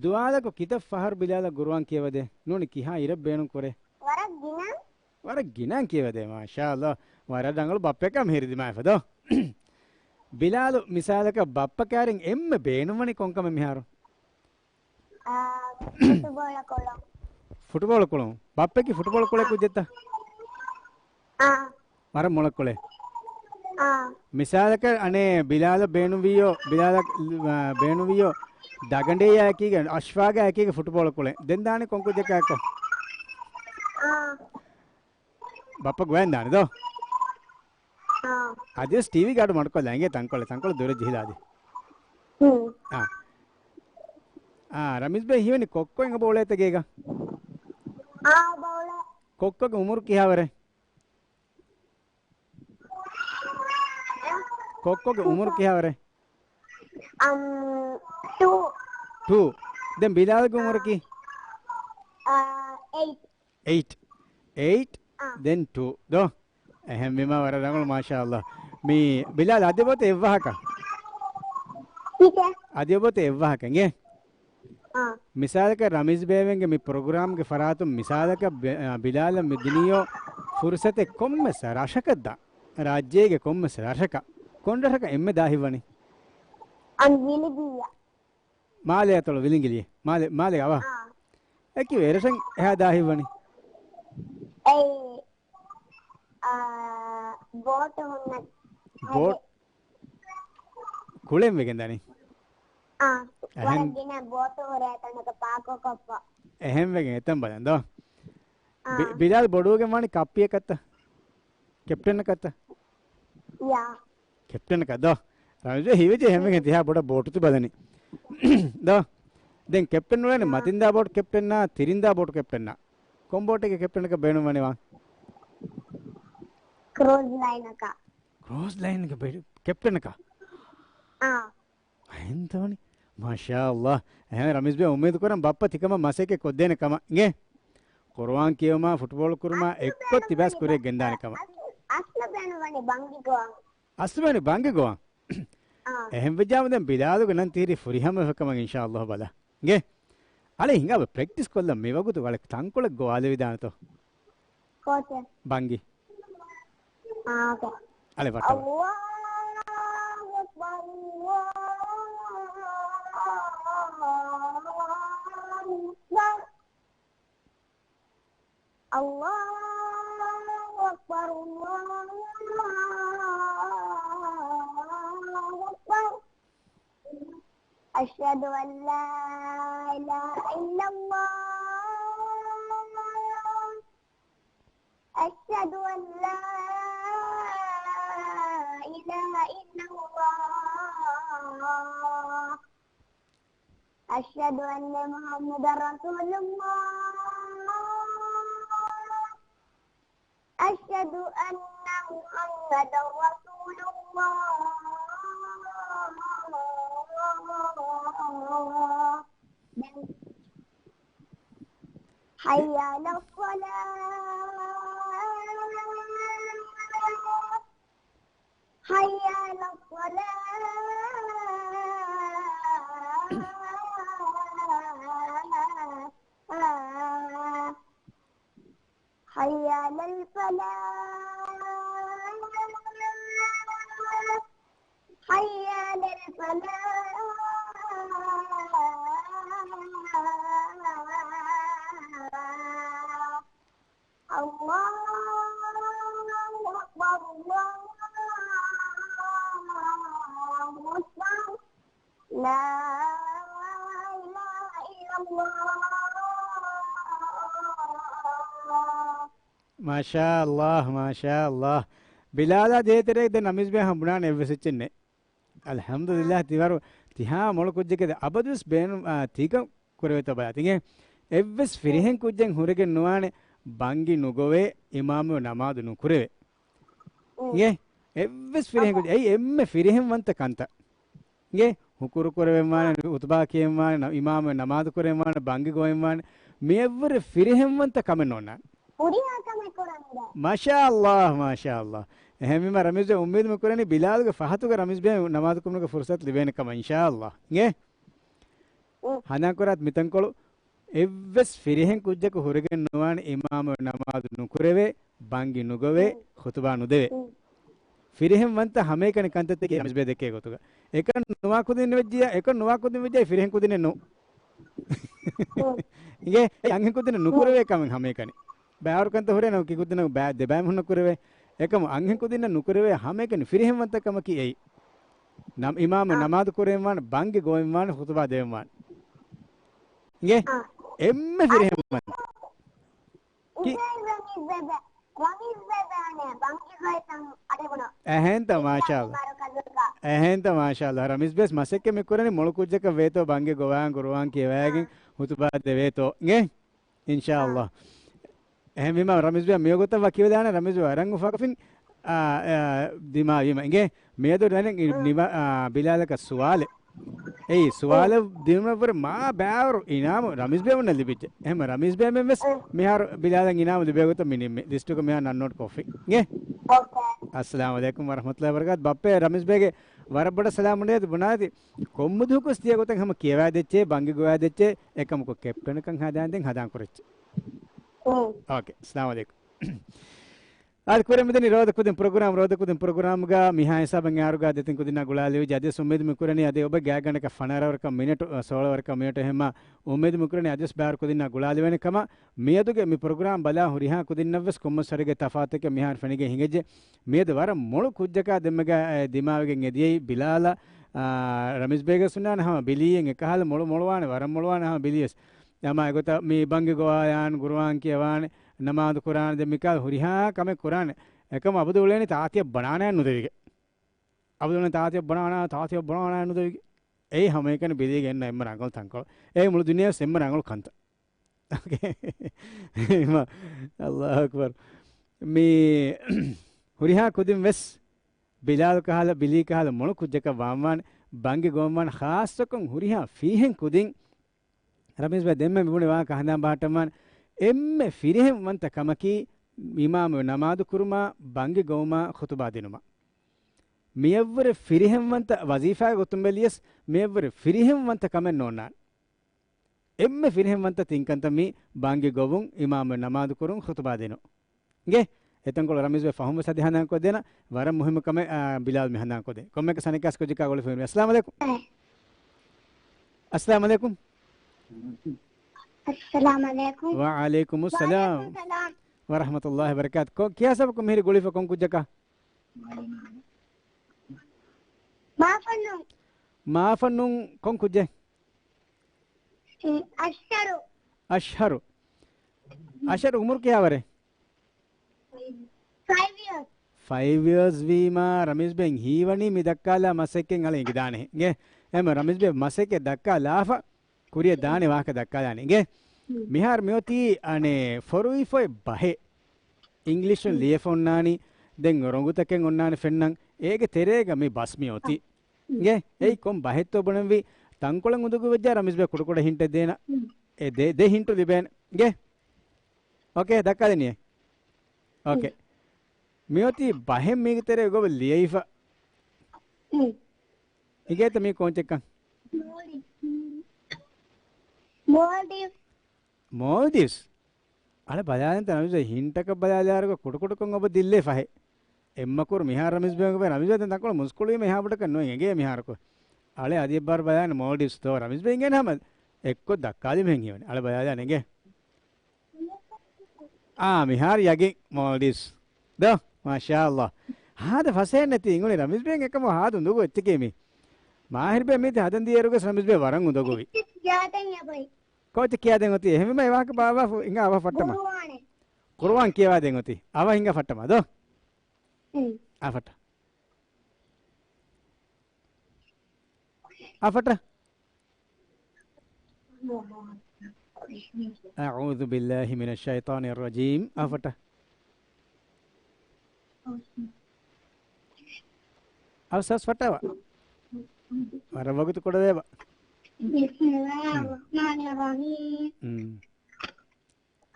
ދުވާލަކު ކިތައް ފަހަރު ބިލާލަށް ގުރުއާން ކިޔަވަދޭ؟ ނޫނީ ކިހާ އިރަށް ބޭނުން ކުރޭ؟ ވަރަށް ގިނަ. ވަރަށް ގިނައިން ކިޔަވަދޭ. މާޝާﷲ. ވަރަށް ރަނގަޅު ބައްޕައެއްކަން މިހިރި ދިމާވެފަ ދޯ. ބިލާލު މިސާލަކަށް ބައްޕަ ކައިރިން އެންމެ ބޭނުންވަނީ ކޮންކަމެއް މިހާރު؟ އާ، ފުޓުބޯޅަ ކުޅުން. ފުޓުބޯޅަ ކުޅުން. ބައްޕައަކީ ފުޓުބޯޅަ ކުޅޭ ކުއްޖެއްތަ؟ އާ. ވަރަށް މޮޅަށް ކުޅޭ. އާ. މިސާލަކަށް އަނެއް ބިލާލަށް ބޭނުންވިއްޔޯ، ބިލާލަށް، އާ، ބޭނުންވިއްޔޯ ދަގަނޑޭޔާ އެކީގަ، އަޝްފާގާ އެކީގަ ފުޓުބޯޅަ ކުޅެން. ދެން ދާނީ ކޮން ކުއްޖަކާއެކު؟ އާ. ބައްޕަ ގޮވަން ދާނެ ދޯ؟ އާ. އަދިވެސް ޓީވީގެ އަޑު މަޑުކޮށްލާ އިނގޭ ތަންކޮޅެއް، ތަންކޮޅެއް ދުރަށް ޖެހިލާ އަދި. ހުން. އާ. އާ، ރަމީޒް ބޭ ހީވަނީ ކޮއްކޮ އެނގި ބޯޅައެއްތަ ގޭގަ؟ އާ، ބޯޅަ. ކޮއްކޮގެ އުމުރު ކިހާވަރެއް؟ ކޮއްކޮގެ އުމުރު ކިހާވަރެއް؟ އަމް، ޓޫ. ޓޫ. ދެން ބިލާލްގެ އުމުރަކީ؟ އާ، އެއިޓް. އެއިޓް. އެއިޓް، އާ. ދެން ޓޫ. ދޯ؟ އެހެންވީމާ ވަރަށް ރަނގަޅު، މާޝާﷲ. މި ބިލާލް އަދި އޮބަތަ އެއްވަހަކަށް؟ ޓީޗަރ. އަދި އޮބަތަ އެއްވަހަކަށް އިނގޭ؟ އާ. މިސާލަކަށް ރަމީޒް ބޭވެންގެ މި ޕްރޮގްރާމްގެ ފަރާތުން މިސާލަކަށް ބި-، އާ، ބިލާލަށް މި ދިނިޔޯ ފުރުސަތެއް ކޮންމެ ސަ-، ރަށަކަށް ދާ. ރާއްޖޭގެ ކޮންމެ ސަ-، ރަށަކަށް. ކޮން ރަށަކަށް އެންމެ ދާހިތްވަނީ؟ އަން ވިލިގިއްޔާ. މާލެ އަތޮޅު ވިލިނގިލި. މާލެ، މާލެ އަވަ. އާ. އެކި ވެރަށަން އެހާ ދާހިތްވަނީ. އެ، އާ، ބޯޓު ހުންނަ. ބޯޓް ކުޅެން ވެގެން ދަނީ. އާ، އެހެން. ވަރަށް ގިނަ ބޯޓު ހުރޭ ތަނަކަށް ޕާކޮކޮށްފަ. އެހެން ވެގެން އެތަން ބަލަން ދޯ. ބި-، އާ. ބިލާލް ބޮޑުވެގެން ވާނީ ކައްޕިއަކަށްތަ؟ ކެޕްޓަނަކަށްތަ؟ ޔާ. ކެޕްޓަނަކަށް ދޯ. ރަމީޒް ހީވެއްޖެ ހެންވެގެން ތިހާ ބޮޑަށް ބޯޓު ތި ބަލަނީ. ދޯ. ދެން ކެޕްޓަން ނުވޭނެ އާ. މަތިންދާ ބޯޓު ކެޕްޓަންނާ، ތިރިންދާ ބޯޓު ކެޕްޓަންނާ. ކޮން ބޯޓެއްގެ ކެޕްޓަނަކަށް ބޭނުންވަނީ ވާން؟ ކްރޫޒް ލައިނަކަށް. ކްރޫޒް ލައިންގެ ބޭ-، ކެޕްޓަނަކަށް؟ އާ. އެހެންތޯނި؟ މާޝާﷲ. އެހެން ރަމީޒް ބޭ އުއްމީދު ކުރަން ބައްޕަ ތިކަމަށް މަސައްކަތް ކޮށްދޭނެ ކަމަށް އިނގޭ. ޤުރުއާން ކިޔެވުމާ، ފުޓްބޯޅަ ކުރުމާ އެއްކޮށް ތިބާސް ކުރިއަށް ގެންދާނެ ކަމަށް. އަސްލު ބޭނުންވަނީ ބަންގި ގޮވަން. އަސްލު ބޭނުން ބަންގި ގޮވަން. އާ. އެހެން ވެއްޖާމަ ދެން ބިލާލުގެ ނަން ތިހިރީ ފުރިހަމަވެފަ ކަމަށް އިންޝާﷲ ބަލާ. އިނގޭ؟ އަޅެ ހިނގާބަ ޕްރެކްޓިސް ކޮށްލަން މި ވަގުތު އަޅެ ތަންކޮޅެއް ގޮވާލެވިދާނެތޯ. ކޯޗެއް. ބަންގި. އާ، އޯކޭ. އަޅެ ވައްޓަވާ. الله أكبر، الله أكبر. الله أكبر، الله أكبر. أشهد أن لا إله إلا الله. أشهد أن لا إله إلا الله. أشهد أن محمدا رسول الله. أشهد أن محمدا رسول الله. حي على الصلاة. حي على الصلاة. حي على الفلاح. حي على الفلاح. الله أكبر، الله أكبر. لا إله إلا الله. މާޝާ ﷲ، މާޝާ ﷲ. ބިލާލާ ދޭތެރޭ ދެން ރަމީޒް ބޭ ހަމަ ބުނާނެ އެއްވެސް އެއްޗެއް ނެތް. އަލްޙަމްދުލިއްލާހް، ތިވަރު ތިހާ މޮޅު ކުއްޖެކޭ އަބަދުވެސް ބޭނުން، އާ، ތީކަން ކުރެވޭތޯ ބަލާތި އިނގޭ. އެއްވެސް ފިރިހެން ކުއްޖެއް ހުރެގެން ނުވާނެ ބަންގި ނުގޮވޭ، އިމާމު ނަމާދު ނުކުރެވޭ. އިނގޭ. އެއްވެސް ފިރިހެން ކުއްޖެއް، އެއީ އެންމެ ފިރިހެންވަންތަ ކަންތައް. އިނގޭ. ހުކުރު ކުރެވެންވާނެ، ހުތުބާ ކިޔެންވާނެ، އިމާމު ނަމާދު ކުރެންވާނެ، ބަންގި ގޮވެންވާނެ، މި އެއްވުރެ ފިރިހެންވަންތަ ކަމެއް ނޯންނާނެ. ހުރިހާ ކަމެއް ކުރަން ދޭ. މާޝާ ﷲ، މާޝާ ﷲ. އެހެންވީމަ ރަމީޒް އުއްމީދު މި ކުރަނީ ބިލާލްގެ ފަހަތުގަ ރަމީޒް ބޭ ނަމާދު ކުރުމުގެ ފުރުސަތު ލިބޭނެ ކަމަށް އިންޝާ ﷲ. އިނގޭ؟ އު. ހަނދާން ކުރާތި މިތަންކޮޅު އެއްވެސް ފިރިހެން ކުއްޖަކު ހުރެގެން ނުވާނެ އިމާމު ނަމާދު ނުކުރެވޭ، ބަންގި ނުގޮވޭ، އު. ޚުތުބާ ނުދެވޭ. އު. ފިރިހެން ވަންތަ ހަމައެކަނި ކަންތައްތަކެއް ރަމީޒް ބޭ ދެކޭ ގޮތުގަ. އެކަން ނުވާ ކުދިން ވެއްޖިއްޔާ، އެކަން ނުވާ ކުދިން ވެއްޖިއްޔާ ފިރިހެން ކުދިނެއް ނޫން. އިނގޭ؟ އެ އަންހެން ކުދިންނަށް ނުކުރެވޭ ކަމެއް ހަމައެކަނި. ބައިވަރު ކަންތައް ހުރޭ ނަމަ ކި ކުދިންނަށް ބައި-، ދެބައިމީހުންނަށް ކުރެވޭ. އެކަމު އަންހެން ކުދިންނަށް ނުކުރެވޭ ހަމައެކަނި ފިރިހެން ވަންތަ ކަމަކީ އެއީ. ނަމަ އިމާމު އާ. ނަމާދު ކުރެވެންވާނެ، ބަންގި ގޮވެންވާނެ، ޚުތުބާ ދެވެންވާނެ. އިނގޭ؟ އާ. އެންމެ ފިރިހެން ވަންތަ. ކި- އިނގޭ ރަމީޒް ބޭބެ. ރަމީޒް ބޭބެ އަނެއް ބަންގި ގޮވޭތަން އަޑެއް ބުނާ. އެހެންތަ؟ މާޝާ ﷲ. އެހެންތަ؟ މާޝާ ﷲ. ރަމީޒް ބޭސް މަސައްކަތް މި ކުރަނީ މޮޅު ކުއްޖަކަށް ވޭތޯ ބަންގި ގޮވާން، ގުރުއާން ކިޔަވައިގެން އާ. ހުތުބާ ދެވޭތޯ. އިނގޭ؟ އިންޝާ އާ. ﷲ. އެހެންވީމަ ރަމީޒް ބޭ މިވަގުތަށް ވަކިވެލާނެ ރަމީޒް ވަރަށް އުފާކޮށްފިން، އާ، އާ، ދިމާވީމަ. އިނގޭ؟ މިއަދު ނަނެ އާ. ނިވަ-، އާ، ބިލާލަކަށް ސުވާލެއް. އެއީ، ސުވާލަށް ދިނުމަށްވުރެ މާ ބާވަރު އިނާމު ރަމީޒް ބޭބެއަށް ލިބިއްޖެ. އެހެން ރަމީޒް ބޭބެއަށް ވެސް މިހާރު ބިލާލަށް އިނާމު ލިބޭ ގޮތަށް މި ނިންމި. ލިސްޓުގަ މިހާރު ނަން ނޯޓް ކޮށްފި. އިނގޭ؟ އައްސަލާމު ޢަލައިކުމް ވަރަޙްމަތުﷲ ވަބަރަކާތު. ބައްޕަ ރަމީޒް ބޭގެ ވަރަށް ބޮޑަށް ސަލާމު ނޭދު ބުނާތި. ކޮންމެ ދުވަހަކުވެސް ތިޔަ ގޮތަށް ހަމަ ކިޔަވާ ދެއްޗޭ، ބަންގި ގޮވާ ދެއްޗޭ، އެކަމަކު ކެޕްޓަނަކަށް ހަދާން ދެން ހަދާން ކުރެއްޗޭ. އޯ. އޯކޭ. އައްސަލާމު ޢަލައިކުމް. އާދެ ކުރިން މިދަނީ ރޯދަ ކުދިން ޕްރޮގްރާމް، ރޯދަ ކުދިން ޕްރޮގްރާމްގަ މިހާ ހިސާބަށް އަހަރުގަ ދެތިން ކުދިންނާ ގުޅާލެވިއްޖެ. އަދިވެސް އުއްމީދު މި ކުރަނީ އަދި އޮބަ ގާތްގަނޑަކަށް ފަނަރަ ވަރަކަށް މިނެޓު، އަ، ސޯޅަ ވަރަކަށް މިނެޓު އެހެންމާ އުއްމީދު މި ކުރަނީ އަދިވެސް ބާރު ކުދިންނާ ގުޅާލެވޭނެ ކަމަށް. މިއަދުގެ މި ޕްރޮގްރާމް ބަލާ ހުރިހާ ކުދިންނަށްވެސް ކޮންމެސް ވަރެއްގެ ތަފާތެކެއް މިހާރު ފެނިގެން ހިނގައްޖެ. މިއަދު ވަރަށް މޮޅު ކުއްޖަކާ ދެންމެގަ، އެ، ދިމާވެގެން އެދިޔައީ ބިލާލަށް، އާ، ރަމީޒް ބޭގެ ސުންނާނެ ހަމަ ބިލީއެއް އެކަހަލަ މޮޅު މޮޅުވާނެ، ވަރަށް މޮޅުވާނެ ހަމަ ބިލީވެސް. އެމާ އެގޮތަށް މި ބަންގި ގޮވާލާން، ގުރުއާން ކިޔަވާނެ، ނަމާދު ކުރާނެ، ދެން މިކާ ހުރިހާ ކަމެއް ކުރާނެ. އެކަމު އަބަދު އުޅޭނީ ތާތިއަށް ބަނާނާއެއް ނުދެވިގެން. އަބަދު އުޅޭނީ ތާތިއަށް ބަނާނާ، ތާތިއަށް ބަނާނާއެއް ނުދެވިގެން. އެއީ ހަމައެކަނި ބިލީގެ އިންނަ އެންމެ ރަނގަޅު ތަންކޮޅު. އެއީ މުޅި ދުނިޔެވެސް އެންމެ ރަނގަޅު ކަންތައް. އައްލާހު އަކްބަރު. މި ހުރިހާ ކުދިން ވެސް ބިލާލު ކަހަލަ، ބިލީ ކަހަލަ މޮޅު ކުއްޖަކަށް ވާންވާނެ، ބަންގި ގޮވަންވާނެ، ޚާއްޞަކޮށް ހުރިހާ ފިރިހެން ކުދިން. ރަމީޒް ބޭ ދެންމެ މި ބުނި ވާހަކަ ހަނދާން ބަހައްޓަންވާނެ. އެންމެ ފިރިހެން ވަންތަ ކަމަކީ އިމާމު ނަމާދު ކުރުމާ، ބަންގި ގޮވުމާ، ޚުތުބާ ދިނުމާ. މިއަށްވުރެ ފިރިހެން ވަންތަ ވަޒީފާގެ ގޮތުން ބެލިޔަސް، މިއަށްވުރެ ފިރިހެން ވަންތަ ކަމެއް ނޯންނާނެ. އެންމެ ފިރިހެން ވަންތަ ތިން ކަންތައް މީ، ބަންގި ގޮވުން، އިމާމު ނަމާދު ކުރުން، ޚުތުބާ ދިނުން. އިނގޭ؟ އެތަންކޮޅު ރަމީޒް ބޭ ފަހުން ވެސް އަދި ހަނދާން ކޮށްދޭނަ، ވަރަށް މުހިއްމު ކަމެއް، އާ، ބިލާލް މި ހަނދާން ކޮށްދޭ. ކޮންމެއަކަސް އަނެއްކާސް ކުއްޖަކާ ގުޅިފަ ހުރި. އައްސަލާމު ޢަލައިކުމް. އައްސަލާމު ޢަލައިކުމް. އައްސަލާމު ޢަލައިކުމް. ވަޢަލައިކުމުއްސަލާމް. ވަޢަލައިކުމުއްސަލާމް. ވަރަޙްމަތުﷲި ވަބަރަކާތު. ކޮ-، ކިޔާ ސަބަބަކުން މިހިރީ ގުޅިފަ ކޮން ކުއްޖަކާ؟ މާފަންނުން. މާފަންނުން ކޮން ކުއްޖެއް؟ އަޝްހަރު. އަޝްހަރު. އަޝްހަރު އުމުރު ކިހާވަރެއް؟ ފައިވް އިޔާސް. ފައިވް އިޔާސް ވީމާ، ރަމީޒް ބެން ހީވަނީ މި ދައްކާލާ މަސައްކަތް އަޅެ އެނގިދާނެ. އެ، އެމަ ރަމީޒް ބެ މަސައްކަތް ދައްކާލާފަ، ކުރިޔަށް ދާނެ ވާހަކަ ދައްކާލާނެ. އިނގޭ؟ މިހާރު މިއޮތީ އަނެއް ފޮރުވިފޮތް ބަހެއް. އިންގްލިޝުން ލިޔެފަ އޮންނާނީ. ދެން ރޮނގުތަކެއް އޮންނާނެ ފެންނަން. އޭގެ ތެރޭގަ މި ބަސް މި އޮތީ. އިނގޭ؟ އެއީ ކޮން ބަހެއްތޯ ބުނަންވީ؟ ތަންކޮޅެއް އުނދަގޫވެއްޖާ ރަމީޒް ބެ ކުޑަކުޑަ ހިންޓެއް ދޭނަ. އެ ދެ، ދެ ހިންޓު ލިބޭނެ. އިނގޭ؟ އޯކޭ، ދައްކާލަނީ. އޯކޭ. މިއޮތީ ބަހެއް މީގެ ތެރޭ ގޮވަ ލިޔެފަ. އިނގޭތަ މީ ކޯންޗެއްކަން؟ މޯލްޑިވްސް. މޯލްޑިވްސް. އަޅެ ބަލާލަންތަ ރަމީޒް ބެ ހިންޓަކަށް ބަލާލާރުގަ ކުޑަކުޑަކޮށް އޮބަ ދިއްލޭ ފަހެ. އެއްމަކުރު މިހާރު ރަމީޒް ބެ ރަމީޒް ބެ ދެން ތަންކޮޅު މުސްކުޅީމަ އެހާ ބޮޑަކަށް ނު އެނގޭ މިހާރުކޮށް. އަޅެ އަދި އެއްބާރު ބަލާލަން މޯލްޑިވްސް ތޯ ރަމީޒް ބެ އިނގޭނެ ހަމަ އެއްކޮށް ދައްކާލި މެހެން ހީވަނީ. އަޅެ ބަލާލަން އިނގޭ. އާ، މިހާރު ޔަގީން މޯލްޑިވްސް. ދޯ، މާޝާ ﷲ. ހާދަ ފަސޭން ނެތި އިނގުނި ރަމީޒް ބެން އެކަމު ހާދަ އުނދަގޫ އެއްޗެކޭ މީ. މާހިރު ބެ މީތި ހަދަން ދިޔައިރުގަސް ރަމީޒް ބެ ވަރަށް އުނދަގޫވި. ކިޔާދެން އެބައި. ކޯޗެއް ކިޔާދެން އޮތީ. އެހެންވީމަ އެ ވާހަކަ ބާއްވާފަ އިނގާ އަވަ ފައްޓަމާ. ޤުރުއާނެއް. ޤުރުއާން ކިޔަވާދޭން އޮތީ. އަވަހިންގަ ފައްޓަމާ ދޯ؟ އަ ފައްޓަ. އަ ފައްޓަ. أعوذ بالله من الشيطان الرجيم. އަ ފައްޓަ. އަވަސް އަވަސް ފައްޓަވާ. ވަރަށް ވަގުތު ކުޑަވޭބަ. بسم الله الرحمن الرحيم. އުން.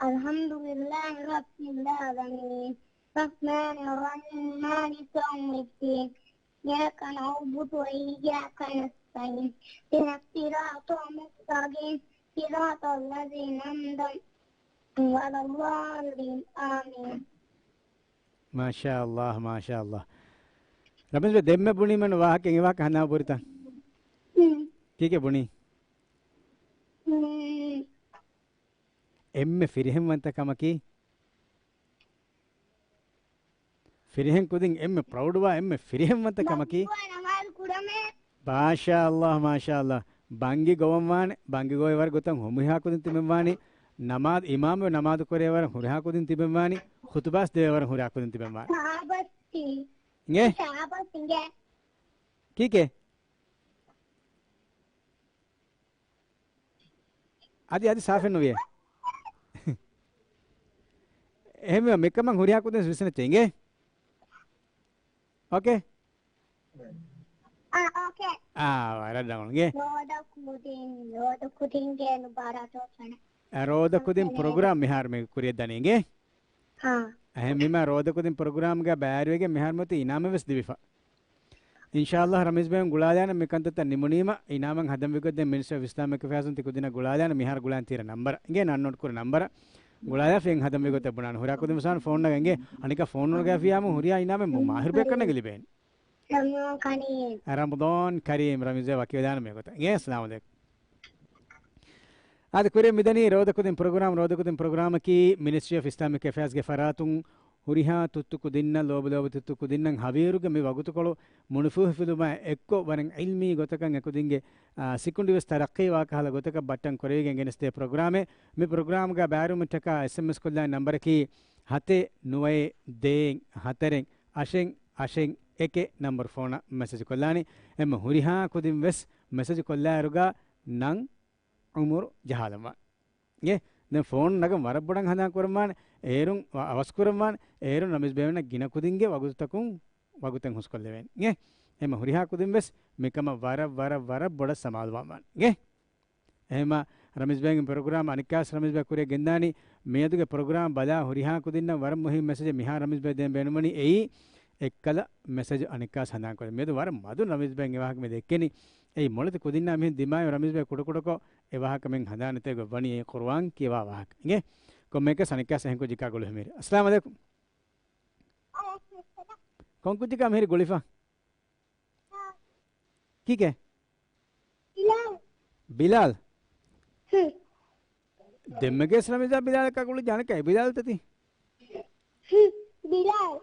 الحمد لله رب العالمين. الرحمن الرحيم. مالك يوم الدين. إياك نعبد وإياك نستعين. اهدنا الصراط المستقيم. صراط الذين أنعمت عليهم غير المغضوب عليهم ولا الضالين. آمين. މާޝާﷲ، މާޝާﷲ. ރަމީޒް ބޭ، ދެންމެ ބުނީމަ ވާހަކަ، އެ ވާހަކަ ހަނދާން ބުރިތަ؟ ހުން. ކީކޭ ބުނީ؟ ހުން. އެންމެ ފިރިހެންވަންތަ ކަމަކީ؟ ފިރިހެން ކުދިން އެންމެ ޕްރައުޑްވާ، އެންމެ ފިރިހެންވަންތަ ކަމަކީ؟ މާޝާﷲ، މާޝާﷲ. ބަންގި ގޮވަންވާނެ، ބަންގި ގޮވޭ ވަރަށް ގޮތަށް ހުރިހާ ކުދިން ތިބެންވާނެ، ނަމާދު، އިމާމު ނަމާދު ކުރޭ ވަރަށް ހުރިހާ ކުދިން ތިބެންވާނެ، ޚުތުބާސް ދެވޭ ވަރަށް ހުރިހާ ކުދިން ތިބެންވާނެ. އިނގޭ؟ ކީކޭ؟ އަދި، އަދި ސާފެއް ނުވިޔޭ. އެހެންވީމަ މިކަމަށް ހުރިހާ ކުދިން ވިސްނައްޗޭ އިނގޭ. އޯކޭ؟ އާ، އޯކޭ. އާ، ވަރަށް ރަނގަޅު އިނގޭ. ރޯދަ ކުދިން، ރޯދަ ކުދިންގެ ނުބާރާތޯ ފަނަ. އަ، ރޯދަ ކުދިން ޕްރޮގްރާމް މިހާރު މި ކުރިޔަށް ދަނީ އިނގޭ. އާ. އެހެންވީމަ ރޯދަ ކުދިން ޕްރޮގްރާމްގަ ބައިވެރިވެގެން މިހާރު މިއޮތީ އިނާމެއް ވެސް ދިވިފަ. އިންޝާﷲ ރަމީޒް ބޭގުން ގުޅާލާނަން މި ކަންތައްތައް ނިމުނީމަ، އިނާމަށް ހަދަން ވިގޮތް ދެން މިނިސްޓްރީ އޮފް އިސްލާމިކް އެފެއާޒުން ތި ކުދިންނަށް ގުޅާލާނަން މިހާރު ގުޅާން ތިޔަ ނަންބަރަށް. އިނގޭ ނަން ނޯޓް ކުރި ނަންބަރަށް. ގުޅާލާފި އެން ހަދަން ވިގޮތަށް ބުނާނެ. ހުރިހާ ކުދިން ވެސް ފޯން ނަގަން އިނގޭ. އަނެއްކާ ފޯން ނުނަގާފިޔާމު ހުރިހާ އިނާމެއް މު-، މާހިރު ބޭކަން ނަގި ލިބޭނެ. ރަމަޟާން ކަރީމް. ރަމަޟާން ކަރީމް ރަމީޒް ބޭ ވަކިވެލާނަން މި ގޮތަށް. އިނގޭ އައްސަލާމު ޢަލައިކުމް. އާދެ ކުރިޔަށް މިދަނީ ރޯދަ ކުދިން ޕްރޮގްރާމް. ރޯދަ ކުދިން ޕްރޮގްރާމަކީ މިނިސްޓްރީ އޮފް އިސްލާމިކް އެފެއާޒްގެ ފަރާތުން ހުރިހާ ތުއްތު ކުދިންނަށް، ލޯބި ލޯބި ތުއްތު ކުދިންނަށް ހަވީރުގެ މި ވަގުތުކޮޅު މުނިފޫހިފިލުމާ އެއްކޮށް ވަރަށް ޢިލްމީ ގޮތަކަށް އެކުދިންގެ، އާ، ސިކުނޑި ވެސް ތަރައްޤީވާ ކަހަލަ ގޮތަކަށް ބައްޓަން ކުރެވިގެން ގެނެސްދޭ ޕްރޮގްރާމެއް. މި ޕްރޮގްރާމްގަ ބައިވެރިވުމަށްޓަކާ އެސްއެމްއެސް ކޮށްލާނެ ނަންބަރަކީ ހަތެއް ނުވައެއް ދޭއް ހަތަރެއް އަށެއް އަށެއް އެކެއް ނަންބަރު ފޯނަށް މެސެޖު ކޮށްލާނެ. އެންމެ ހުރިހާ ކުދިން ވެސް މެސެޖު ކޮށްލާއިރުގަ ނަން އުމުރު ޖަހާލަންވާނެ. އިނގޭ؟ ދެން ފޯނު ނަގަން ވަރަށް ބޮޑަށް ހަނދާން ކުރަންވާނެ. އޭރުން އަވަސް ކުރަންވާނެ. އޭރުން ރަމީޒް ބޭބެންނަށް ގިނަ ކުދިންގެ ވަގުތުތަކުން ވަގުތެއް ހުސްކޮށްލެވޭނެ. އިނގޭ؟ އެހެންމަ ހުރިހާ ކުދިން ވެސް މިކަމަށް ވަރަށް، ވަރަށް، ވަރަށް ބޮޑަށް ސަމާލުވާންވާނެ. އިނގޭ؟ އެހެންމަ ރަމީޒް ބޭގެ ޕްރޮގްރާމް އަނެއްކާސް ރަމީޒް ބޭ ކުރިޔަށް ގެންދާނީ. މިއަދުގެ ޕްރޮގްރާމް ބަލާ ހުރިހާ ކުދިންނަށް ވަރަށް މުހިންމު މެސެޖެއް މިހާ ރަމީޒް ބޭ ދޭން ބޭނުންވަނީ އެއީ އެއްކަލަ މެސެޖު އަނެއްކާސް ހަނދާންކޮށްލަން. މިއަދު ވަރަށް މަދުން ރަމީޒް ބޭ އެ ވާހަކަ މި ދެއްކެނީ. އެއީ މޮޅެތި ކުދިންނާ މިހެން ދިމާވި ރަމީޒް ބޭ ކުޑަކުޑަކޮށް އެ ވާހަކަ މިހެން ހަނދާން ނެތޭ ގޮތް ވަނީ އެ ޤުރުއާން ކިޔަވާ ވާހަކަ. އިނގޭ؟ ކޮންމެއަކަސް އަނެއްކާސް އެހެން ކުއްޖަކާ ގުޅިފަ މިހިރީ. އައްސަލާމު ޢަލައިކުމް. ކޮން ކުއްޖަކާ މިހިރީ ގުޅިފަ؟ ކީކޭ؟ ބިލާލް. ބިލާލް؟ ހުން. ދެންމެގެސް ރަމީޒާ ބިލާލަކާ ގުޅި ޖާނަކަ އެ ބިލާލްތަ ތީ؟ ހުން، ބިލާލް.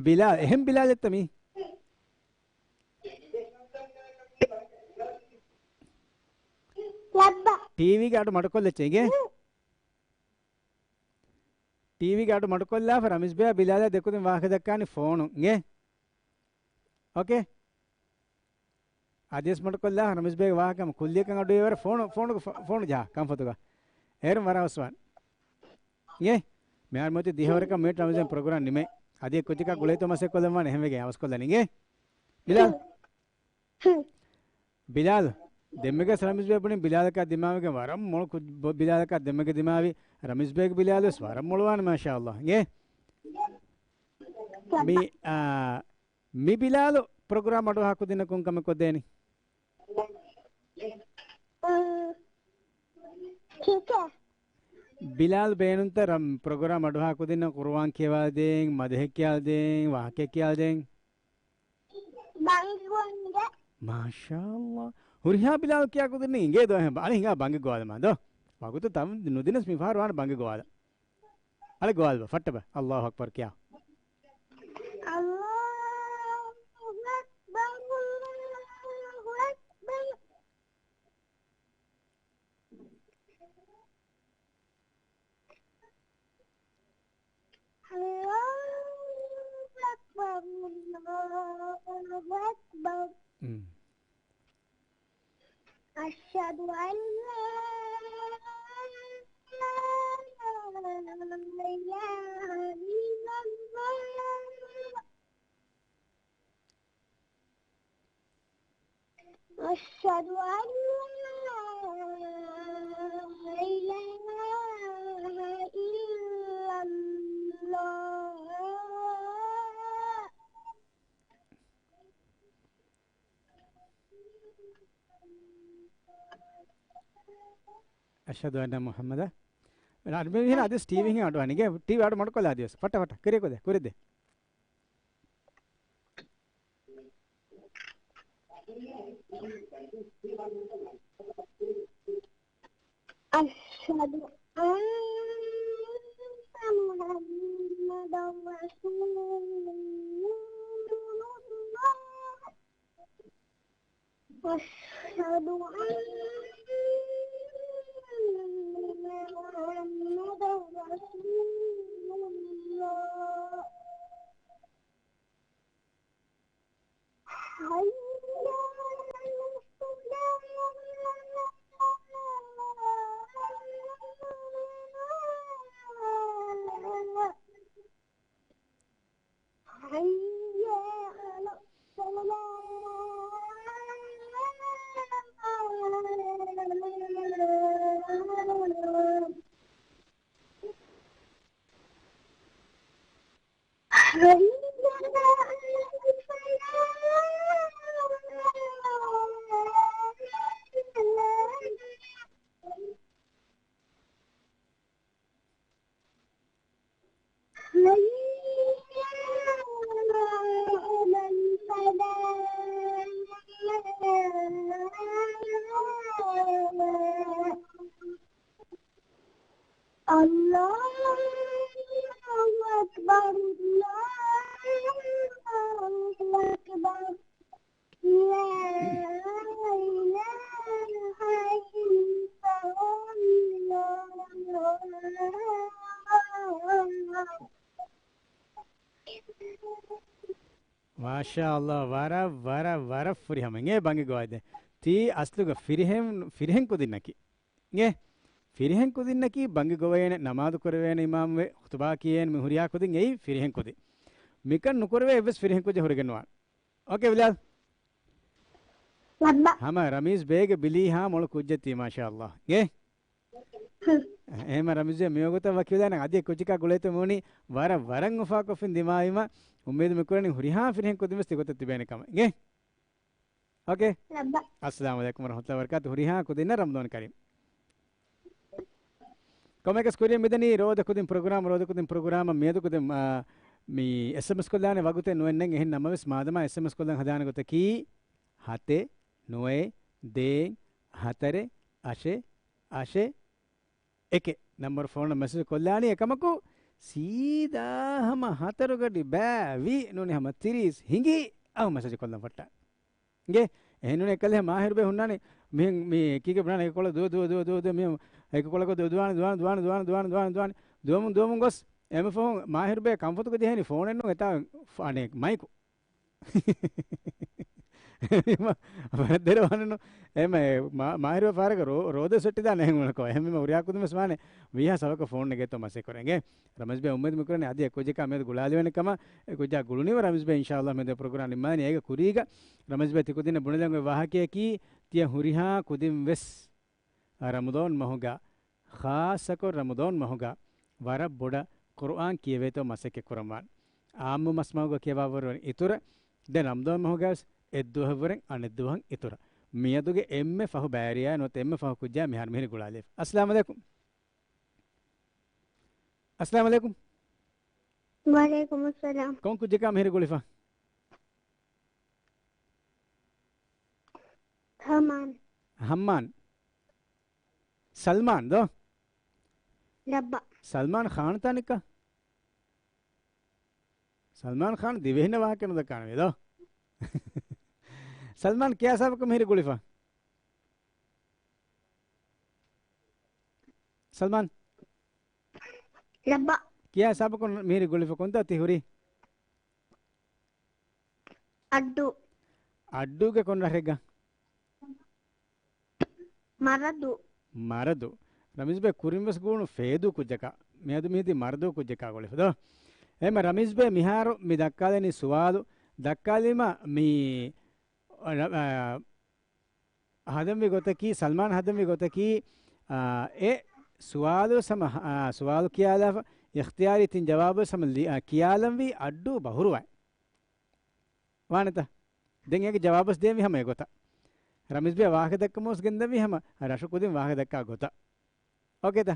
ބިލާލް، އެހެން ބިލާލެއްތަ މީ؟ ލައްބަ. ޓީވީގެ އަޑު މަޑުކޮށްލައްޗޭ އިނގޭ؟ ހުން. ޓީވީގެ އަޑު މަޑުކޮށްލާފަ ރަމީޒް ބޭ ބިލާލާ ދެކުދިން ވާހަކަ ދައްކާނީ ފޯނުން އިނގޭ؟ އޯކޭ. އަދިވެސް މަޑުކޮށްލާ ރަމީޒް ބޭގެ ވާހަކަ ކުއްލިއަކަށް އަޑުއެވަރ ފޯނު، ފޯނުގެ ފޯ-، ފޯނު ޖަހާ ކަންފަތުގަ. އޭރުން ވަރަށް އަވަސްވާން. އިނގޭ؟ މިހާރު މިއޮތީ ދިހަވަރަކަށް މިނިޓް ރަމީޒް ބޭ ޕްރޮގްރާމް ނިމޭ. އަދި އެ ކުއްޖަކާ ގުޅޭތޯ މަސައްކަތް ކޮށްލަންވާނެ އެހެންވެގެން އަވަސްކޮށްލަން އިނގޭ؟ ބިލާލް. ހުން. ބިލާލް، ދެންމެގެސް ރަމީޒް ބޭ ބުނިން ބިލާލަކާ ދިމާވިގެން ވަރަށް މޮޅު ކު-، ބޮ-، ބިލާލަކާ ދެންމެގެ ދިމާވި ރަމީޒް ބޭގެ ބިލާލް ވެސް ވަރަށް މޮޅުވާނެ މާޝާﷲ. އިނގޭ؟ މި، އާ، މި ބިލާލު ޕްރޮގްރާމް އަޑުއަހާ ކުދިންނަށް ކޮން ކަމެއް ކޮށްދޭނީ؟ އުން، ޓީޗަރ. ބިލާލް ބޭނުންތަ ރަ-، ޕްރޮގްރާމް އަޑުއަހާ ކުދިންނަށް ޤުރުއާން ކިޔަވާދޭން، މަދަޙަ ކިޔާދޭން، ވާހަކަ ކިޔާދޭން؟ ބަންގި ގޮވަން އިނގޭ. މާޝާﷲ. ހުރިހާ ބިލާލް ކިޔާ ކުދިންނެއް އިނގޭ ދޯ އެހެން. އަނެއް ހިނގާ ބަންގި ގޮވާލަމާ ދޯ. ވަގުތު ތަން ނުދިނަސް މިފަހަރު ވާނެ ބަންގި ގޮވާލަން. އަޅެ ގޮވާލަބަ. ފައްޓަބަ. ﷲ އަކްބަރު ކިޔާ. ﷲ أكبر، الله أكبر. މް. أشهد أن لا إله إلا الله. أشهد أن لا إله إلا الله. أشهد أن محمدا. މިހިރަ އަދިވެސް ޓީވީ ހިނގާ އަޑު އަނިގެ ޓީވީ އަޑު މަޑުކޮށްލާ އަދިވެސް. ފައްޓަ ފައްޓަ. ކުރި ކުދޭ، ކުރި ދޭ. أشهد أن محمدا رسول الله. أشهد أن محمدا رسول الله. حي على الصلاة. حي على الصلاة. حي على الفلاح. حي على الفلاح. الله أكبر، الله أكبر. لا إله إلا الله. މާޝާﷲ، ވަރަށް، ވަރަށް، ވަރަށް ފުރިހަމަ. އެ ބަނގި ގޮވައިދެ. ތީ އަސްލުގަ ފިރިހެން، ފިރިހެން ކުދިންނަކީ. އެ ފިރިހެން ކުދިންނަކީ ބަނގި ގޮވައޭނެ، ނަމާދު ކުރެވޭނެ، އިމާމުވެ، ޚުތުބާ ކިޔޭނެ، މި ހުރިހާ ކުދިން އެއީ ފިރިހެން ކުދިން. މިކަން ނުކުރެވޭ އެއްވެސް ފިރިހެން ކުއްޖެއް ހުރެގެން ނުވާނެ. އޯކޭ ބިލާލް؟ ލައްބަ. ހަމަ ރަމީޒް ބޭގެ ބިލީހާ މޮޅު ކުއްޖެއް ތީ މާޝާﷲ. އެ؟ ހު. އެހެންމަ ރަމީޒް ބޭ މިވަގުތަށް ވަކިވެލާނެ އަދި އެ ކުއްޖަކާ ގުޅޭތޯ މިވަނީ ވަރަށް ވަރަށް އުފާކޮށްފިން ދިމާވީމަ އުއްމީދު މިކުރަނީ ހުރިހާ ފިރިހެން ކުދިން ވެސް ތިގޮތަށް ތިބޭނެ ކަމަށް. އެ؟ އޯކޭ. ލައްބަ. އައްސަލާމު ޢަލައިކުމް ވަރަޙްމަތުﷲ ވަބަރަކާތު. ހުރިހާ ކުދިންނަށް ރަމަޟާން ކަރީމް. ކޮމެކަސް ކުރިއަށް މިދަނީ ރޯދަ ކުދިން ޕްރޮގްރާމް، ރޯދަ ކުދިން ޕްރޮގްރާމަށް މިއަދު ކުދިން، އާ، މި އެސްއެމްއެސް ކޮށްލާނެ ވަގުތެއް ނުވެންނެން. އެހެން ނަމަވެސް މާދަމާ އެސްއެމްއެސް ކޮށްލަން ހަދާނެ ގޮތަކީ ހަތެއް ނުވައެއް ދޭއް ހަތަރެއް އަށެއް އަށެއް އެކެއް ނަމްބަރު ފޯނަށް މެސެޖް ކޮށްލާނީ. އެކަމަކު ސީދާ ހަމަ ހަތަރު ގަޑި ބައިވީ ނޫނީ ހަމަ ތިރީސް ހިނގި އަހު މެސެޖް ކޮށްލަން ފައްޓާ. އިނގޭ؟ އެހެންނޫނީ އެކަލޭ މާހިރުބޭ ހުންނާނީ މިހެން މި ކީކޭ ބުނާނީ އެކަކޮޅަށް ދުވެ، ދުވެ، ދުވެ، ދުވެ، ދުވެ، މިހެން އެކަކޮޅަކަށް ދުވެ، ދުވާނެ، ދުވާނެ، ދުވާނެ، ދުވާނެ، ދުވާނެ، ދުވާނެ. ދުވަމުން، ދުވަމުން ގޮސް އެމެ ފަހުން މާހިރުބޭ ކަންފަތުގަ ޖެހެނީ ފޯނެއް ނޫން އެތާ ފ-، އަނެއް މައިކު. ވަރަށް ދެރަވާނެ ނޫން. އެމެ މާ-، މާހިރުބޭ ފާރަކަށް ރޯ-، ރޯދަ ސޮއްޓިދާނެ އެހެން އުޅުނަކޮ. އެހެން މި ހުރިހާ ކުދިން ވެސް ވާނެ ވީހާ ސަބަކަށް ފޯން ނެގޭތޯ މަސައްކަތް ކުރަން. އިނގޭ؟ ރަމީޒް ބޭ އުއްމީދު މިކުރަނީ އަދި އެ ކުއްޖަކާ މިއަދު ގުޅާލެވޭނެ ކަމަށް. އެ ކުއްޖާ ގުޅުނީވަ ރަމީޒް ބޭ އިންޝާﷲ މިއަދު ޕްރޮގްރާމް ނިންމާނީ އޭގެ ކުރީގަ. ރަމީޒް ބޭ ތި ކުދިންނަށް ބުނެލަން އޮތް ވާހަކަޔަކީ ތިޔަ ހުރިހާ ކުދިން ވެސް އަ، ރަމަޟާން މަހުގަ، ޚާއްޞަކޮށް ރަމަޟާން މަހުގަ ވަރަށް ބޮޑަށް ޤުރުއާން ކިޔެވޭތޯ މަސައްކަތް ކުރަންވާނެ. އާއްމު މަސް މަހުގަ ކިޔަވާވަރު ވަނީ އިތުރަށް. ދެން ރަމަޟާން މަހުގަވެސް އެއްދުވަހަށްވުރެން އަނެއްދުވަހަށް އިތުރަށް. މިއަދުގެ އެންމެ ފަހު ބައިވެރިޔާ ނުވަތަ އެންމެ ފަހު ކުއްޖާ މިހާރު މިހިރީ ގުޅާލި. އައްސަލާމު ޢަލައިކުމް. އައްސަލާމު ޢަލައިކުމް. ވަޢަލައިކުމުއްސަލާމް. ކޮން ކުއްޖަކާ މިހިރީ ގުޅިފަ؟ ހަމާން. ހައްމާން. ސަލްމާން ދޯ؟ ލައްބަ. ސަލްމާން ޚާން ތާނެއްކަ؟ ސަލްމާން ޚާން ދިވެހިންނަށް ވާހަކަ ނުދައްކާނެ ދޯ؟ ސަލްމާން ކިޔާ ހިސާބަކުން މިހިރީ ގުޅިފަ؟ ސަލްމާން. ލައްބަ. ކިޔާ ހިސާބަކުން މިހިރީ ގުޅިފަ ކޮންތާ ތި ހުރީ؟ އައްޑޫ. އައްޑޫގެ ކޮން ރަށެއްގަ؟ މަރަދޫ. މަރަދޫ. ރަމީޒްބެ ކުރިން ވެސް ގުޅުނު ފޭދޫ ކުއްޖަކާ. މިއަދު މީތި މަރަދޫ ކުއްޖަކާ ގުޅިފަ ދޯ. އެހެންމަ ރަމީޒްބެ މިހާރު މި ދައްކާލެނީ ސުވާލު. ދައްކާލީމަ މި، އަ، އަ، ހަދަންވި ގޮތަކީ، ސަލްމާން ހަދަންވި ގޮތަކީ، އާ، އެ ސުވާލު ސަމަ، އާ، ސުވާލު ކިޔާލާފަ، އިޚްތިޔާރީ ތިން ޖަވާބު ސަމަ ލި-، އާ، ކިޔާލަންވީ އައްޑޫ ބަހުރުވައި. ވާނެތަ؟ ދެން އޭގެ ޖަވާބުސް ދޭންވީ ހަމަ އެގޮތަށް. ރަމީޒްބެ ވާހަކަ ދައްކަމުސް ގެންދަންވީ ހަމަ ރަށު ކުދިން ވާހަކަ ދައްކާ ގޮތަށް. އޯކޭތަ؟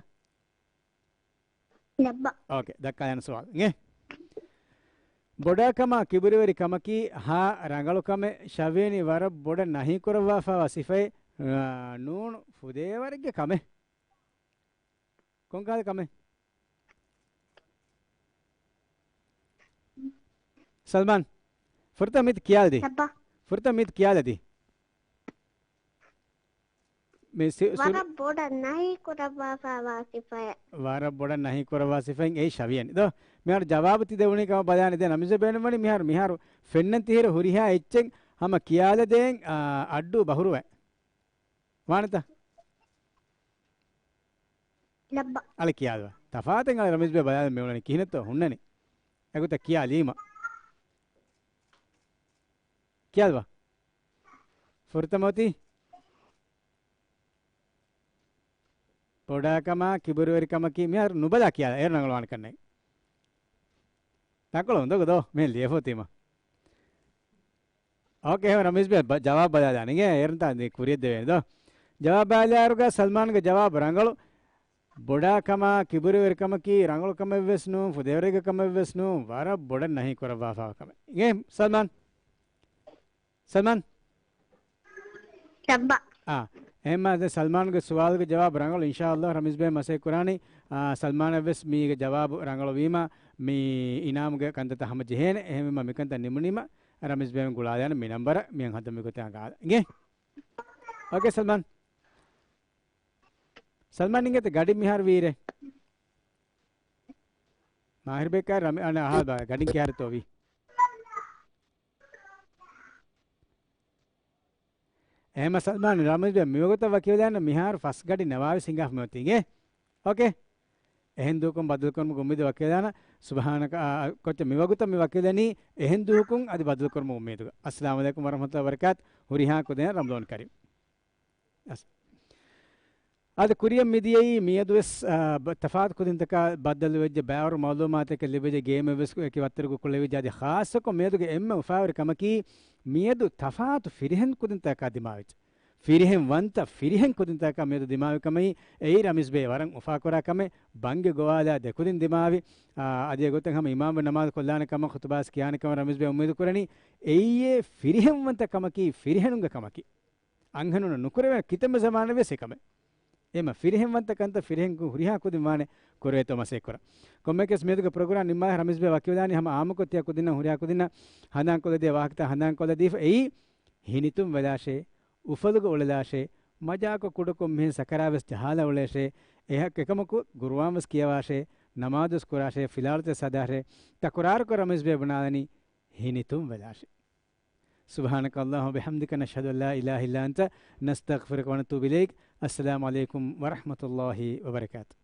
ލައްބަ. އޯކޭ، ދައްކާލާން ސުވާލު. އިނގޭ. ބޮޑާކަމާ ކިބުރުވެރި ކަމަކީ ހާ ރަނގަޅު ކަމެއް، ޝަވިޔަނި ވަރަށް ބޮޑަށް ނަހީ ކުރައްވާފައިވާ ސިފައެއް، އާ، ނޫން ފުދޭވަރެއްގެ ކަމެއް. ކޮންކަހަލަ ކަމެއް؟ ސަލްމާން، ފުރަތަމަ މީތި ކިޔާލަދީ. ލައްބަ. ފުރަތަމަ މީތި ކިޔާލަދީ. މި ސި-، ސުރު-، ވަރަށް ބޮޑަށް ނަހީ ކުރައްވާފައިވާ ސިފައެއް. ވަރަށް ބޮޑަށް ނަހީ ކުރައްވާ ސިފައިން އެއީ ޝަވިޔަނި. ދޯ، މިހާރު ޖަވާބު ތި ދެވުނީ ކަމަށް ބަލާނެ. ދެން ރަމީޒް ބޭނުންވަނީ މިހާރު، މިހާރު ފެންނަން ތިހިރު ހުރިހާ އެއްޗެއް ހަމަ ކިޔާލަދޭން، އާ، އައްޑޫ ބަހުރުވައި. ވާނެތަ؟ ލައްބަ. އަޅެ ކިޔާލުވާ. ތަފާތެއް އަޅެ ރަމީޒް ބޭ ބަލާލަން މިއުޅެނީ ކިހިނެއްތޯ ހުންނަނީ. އެގޮތަށް ކިޔާލީމަ. ކިޔާލުވާ. ފުރަތަމަ އޮތީ ބޮޑާކަމާ ކިބުރުވެރިކަމަކީ މިހާރު ނުބަލާ ކިޔާލާ. އޭރު ރަނގަޅުވާނެ ކަންނޭނގެ. ތަކޮޅު އުނދަގޫ ދޯ. މިހެން ލިޔެފަ އޮތީމަ. އޯކޭ، އެހެން ރަމީޒް ބޭ ބަ-، ޖަވާބު ބަލާލާނެ. އޭރުން ތާ ދީ ކުރިއަށް ދެވޭނެ ދޯ. ޖަވާބު ބަލާއިރުގަ ސަލްމާންގެ ޖަވާބު ރަނގަޅު. ބޮޑާކަމާ ކިބުރުވެރިކަމަކީ ރަނގަޅު ކަމެއްވެސް ނޫން، ފުދޭވަރެއްގެ ކަމެއްވެސް ނޫން، ވަރަށް ބޮޑަށް ނަހީ ކުރައްވާފައިވާ ކަމެއް. އިނގޭ ސަލްމާން؟ ސަލްމާން؟ ލައްބަ. އާ، އެހެންމާ ދެ ސަލްމާންގެ ސުވާލުގެ ޖަވާބު ރަނގަޅު. އިންޝާﷲ ރަމީޒް ބޭ މަސައްކަތް ކުރާނީ، އާ، ސަލްމާނަށްވެސް މީގެ ޖަވާބު ރަނގަޅު ވީމަ، މި އިނާމުގެ ކަންތައްތައް ހަމަ ޖެހޭނެ. އެހެންވީމަ މިކަންތައް ނިމުނީމަ، ރަމީޒް ބޭ ގުޅާލާނެ މި ނަންބަރަށް މިހެން ހަދަން މިގޮތަށް އަނގާލަ. އިނގޭ؟ އޯކޭ ސަލްމާން. ސަލްމާން އިނގޭތަ ގަޑި މިހާރު ވީރޭ؟ މާހިރު ބޭކާ ރަމި-، އަނެ އަހާ ބާ، ގަޑިން ކިހާރަތޯ ވީ؟ އެހެންމަ ސަލްމާން ރަމީޒް ބޭ މިވަގުތަށް ވަކިވެލާނަ މިހާރު ފަސް ގަޑި ނަވާވެސް ހިނގާފަ މިއޮތީ އިނގޭ. އޯކޭ. އެހެން ދުވަހަކުން ބަދަލުކުރުމުގެ އުއްމީދު ވަކިވެލާނަ. ސުބްހާނަކަ، އާ، ކޮއްޗެއް މިވަގުތަށް މި ވަކިވެލަނީ އެހެން ދުވަހަކުން އަދި ބަދަލުކުރުމުގެ އުއްމީދުގަ. އައްސަލާމު ޢަލައިކުމް ވަރަޙްމަތުﷲ ވަބަރަކާތު. ހުރިހާ ކުދިން ރަމަޟާން ކަރީމް. އަސް. އަދި ކުރިއަށް މިދިޔައީ މިއަދުވެސް، އާ، ބަ-، ތަފާތު ކުދިންތަކާ ބައްދަލުވެއްޖެ ބައިވަރު މައުލޫމާތެކެއް ލިބިއްޖެ ގޭމެއްވެސް އެކި ވައްތަރުގަ ކުޅެވިއްޖެ. އަދި ޚާއްޞަކޮށް މިއަދުގެ އެންމެ އުފާވެރި ކަމަކީ މިއަދު ތަފާތު ފިރިހެން ކުދިންތަކާ ދިމާވެއްޖެ. ފިރިހެން ވަންތަ ފިރިހެން ކުދިންތަކާ މިއަދު ދިމާވި ކަމައީ އެއީ ރަމީޒް ބޭ ވަރަށް އުފާކުރާ ކަމެއް. ބަންގެ ގޮވާލާ ދެ ކުދިން ދިމާވި، އާ، އަދި އެގޮތަށް ހަމަ އިމާމްވެ ނަމާދު ކޮށްލާނެ ކަމަށް ޚުތުބާސް ކިޔާނެ ކަމަށް ރަމީޒް ބޭ އުއްމީދު ކުރަނީ. އެއީ ފިރިހެން ވަންތަ ކަމަކީ ފިރިހެނުންގެ ކަމަކީ. އަންހެނުންނަށް ނުކުރެވޭނެ ކިތަންމެ ޒަމާނެއްވެސް އެކަމެއް. އެމަ ފިރިހެން ވަންތަ ކަންތައް ފިރިހެން ކު-، ހުރިހާ ކުދިން ވާނެ ކުރެވޭތޯ މަސައްކަތް ކުރަން. ކޮންމެއަކަސް މިއަދުގެ ޕްރޮގްރާމް ނިންމާލާ ރަމީޒް ބޭ ވަކިވެލާނީ ހަމަ އާއްމުކޮށް ތިޔަ ކުދިންނަށް ހުރިހާ ކުދިންނަށް ހަނދާންކޮށްލަދީ ވާހަކަތައް ހަނދާންކޮށްލަދީފަ އެއީ ހިނިތުން ވެލާށޭ، އުފަލުގަ އުޅެލާށޭ، މަޖާކޮށް ކުޑަކޮށް މިހެން ސަކަރާވެސް ޖަހާލަ އުޅޭށޭ، އެހައް އެކަމަކު ގުރުއާންވެސް ކިޔަވާށޭ، ނަމާދުވެސް ކުރާށޭ، ފިލާވަޅުތައް ހަދާށޭ، ތަކުރާރުކޮށް ރަމީޒް ބޭ ބުނާލަނީ ހިނިތުން ވެލާށޭ. سبحانك اللهم وبحمدك، نشهد أن لا إله إلا أنت، نستغفرك ونتوب إليك. السلام عليكم ورحمة الله وبركاته.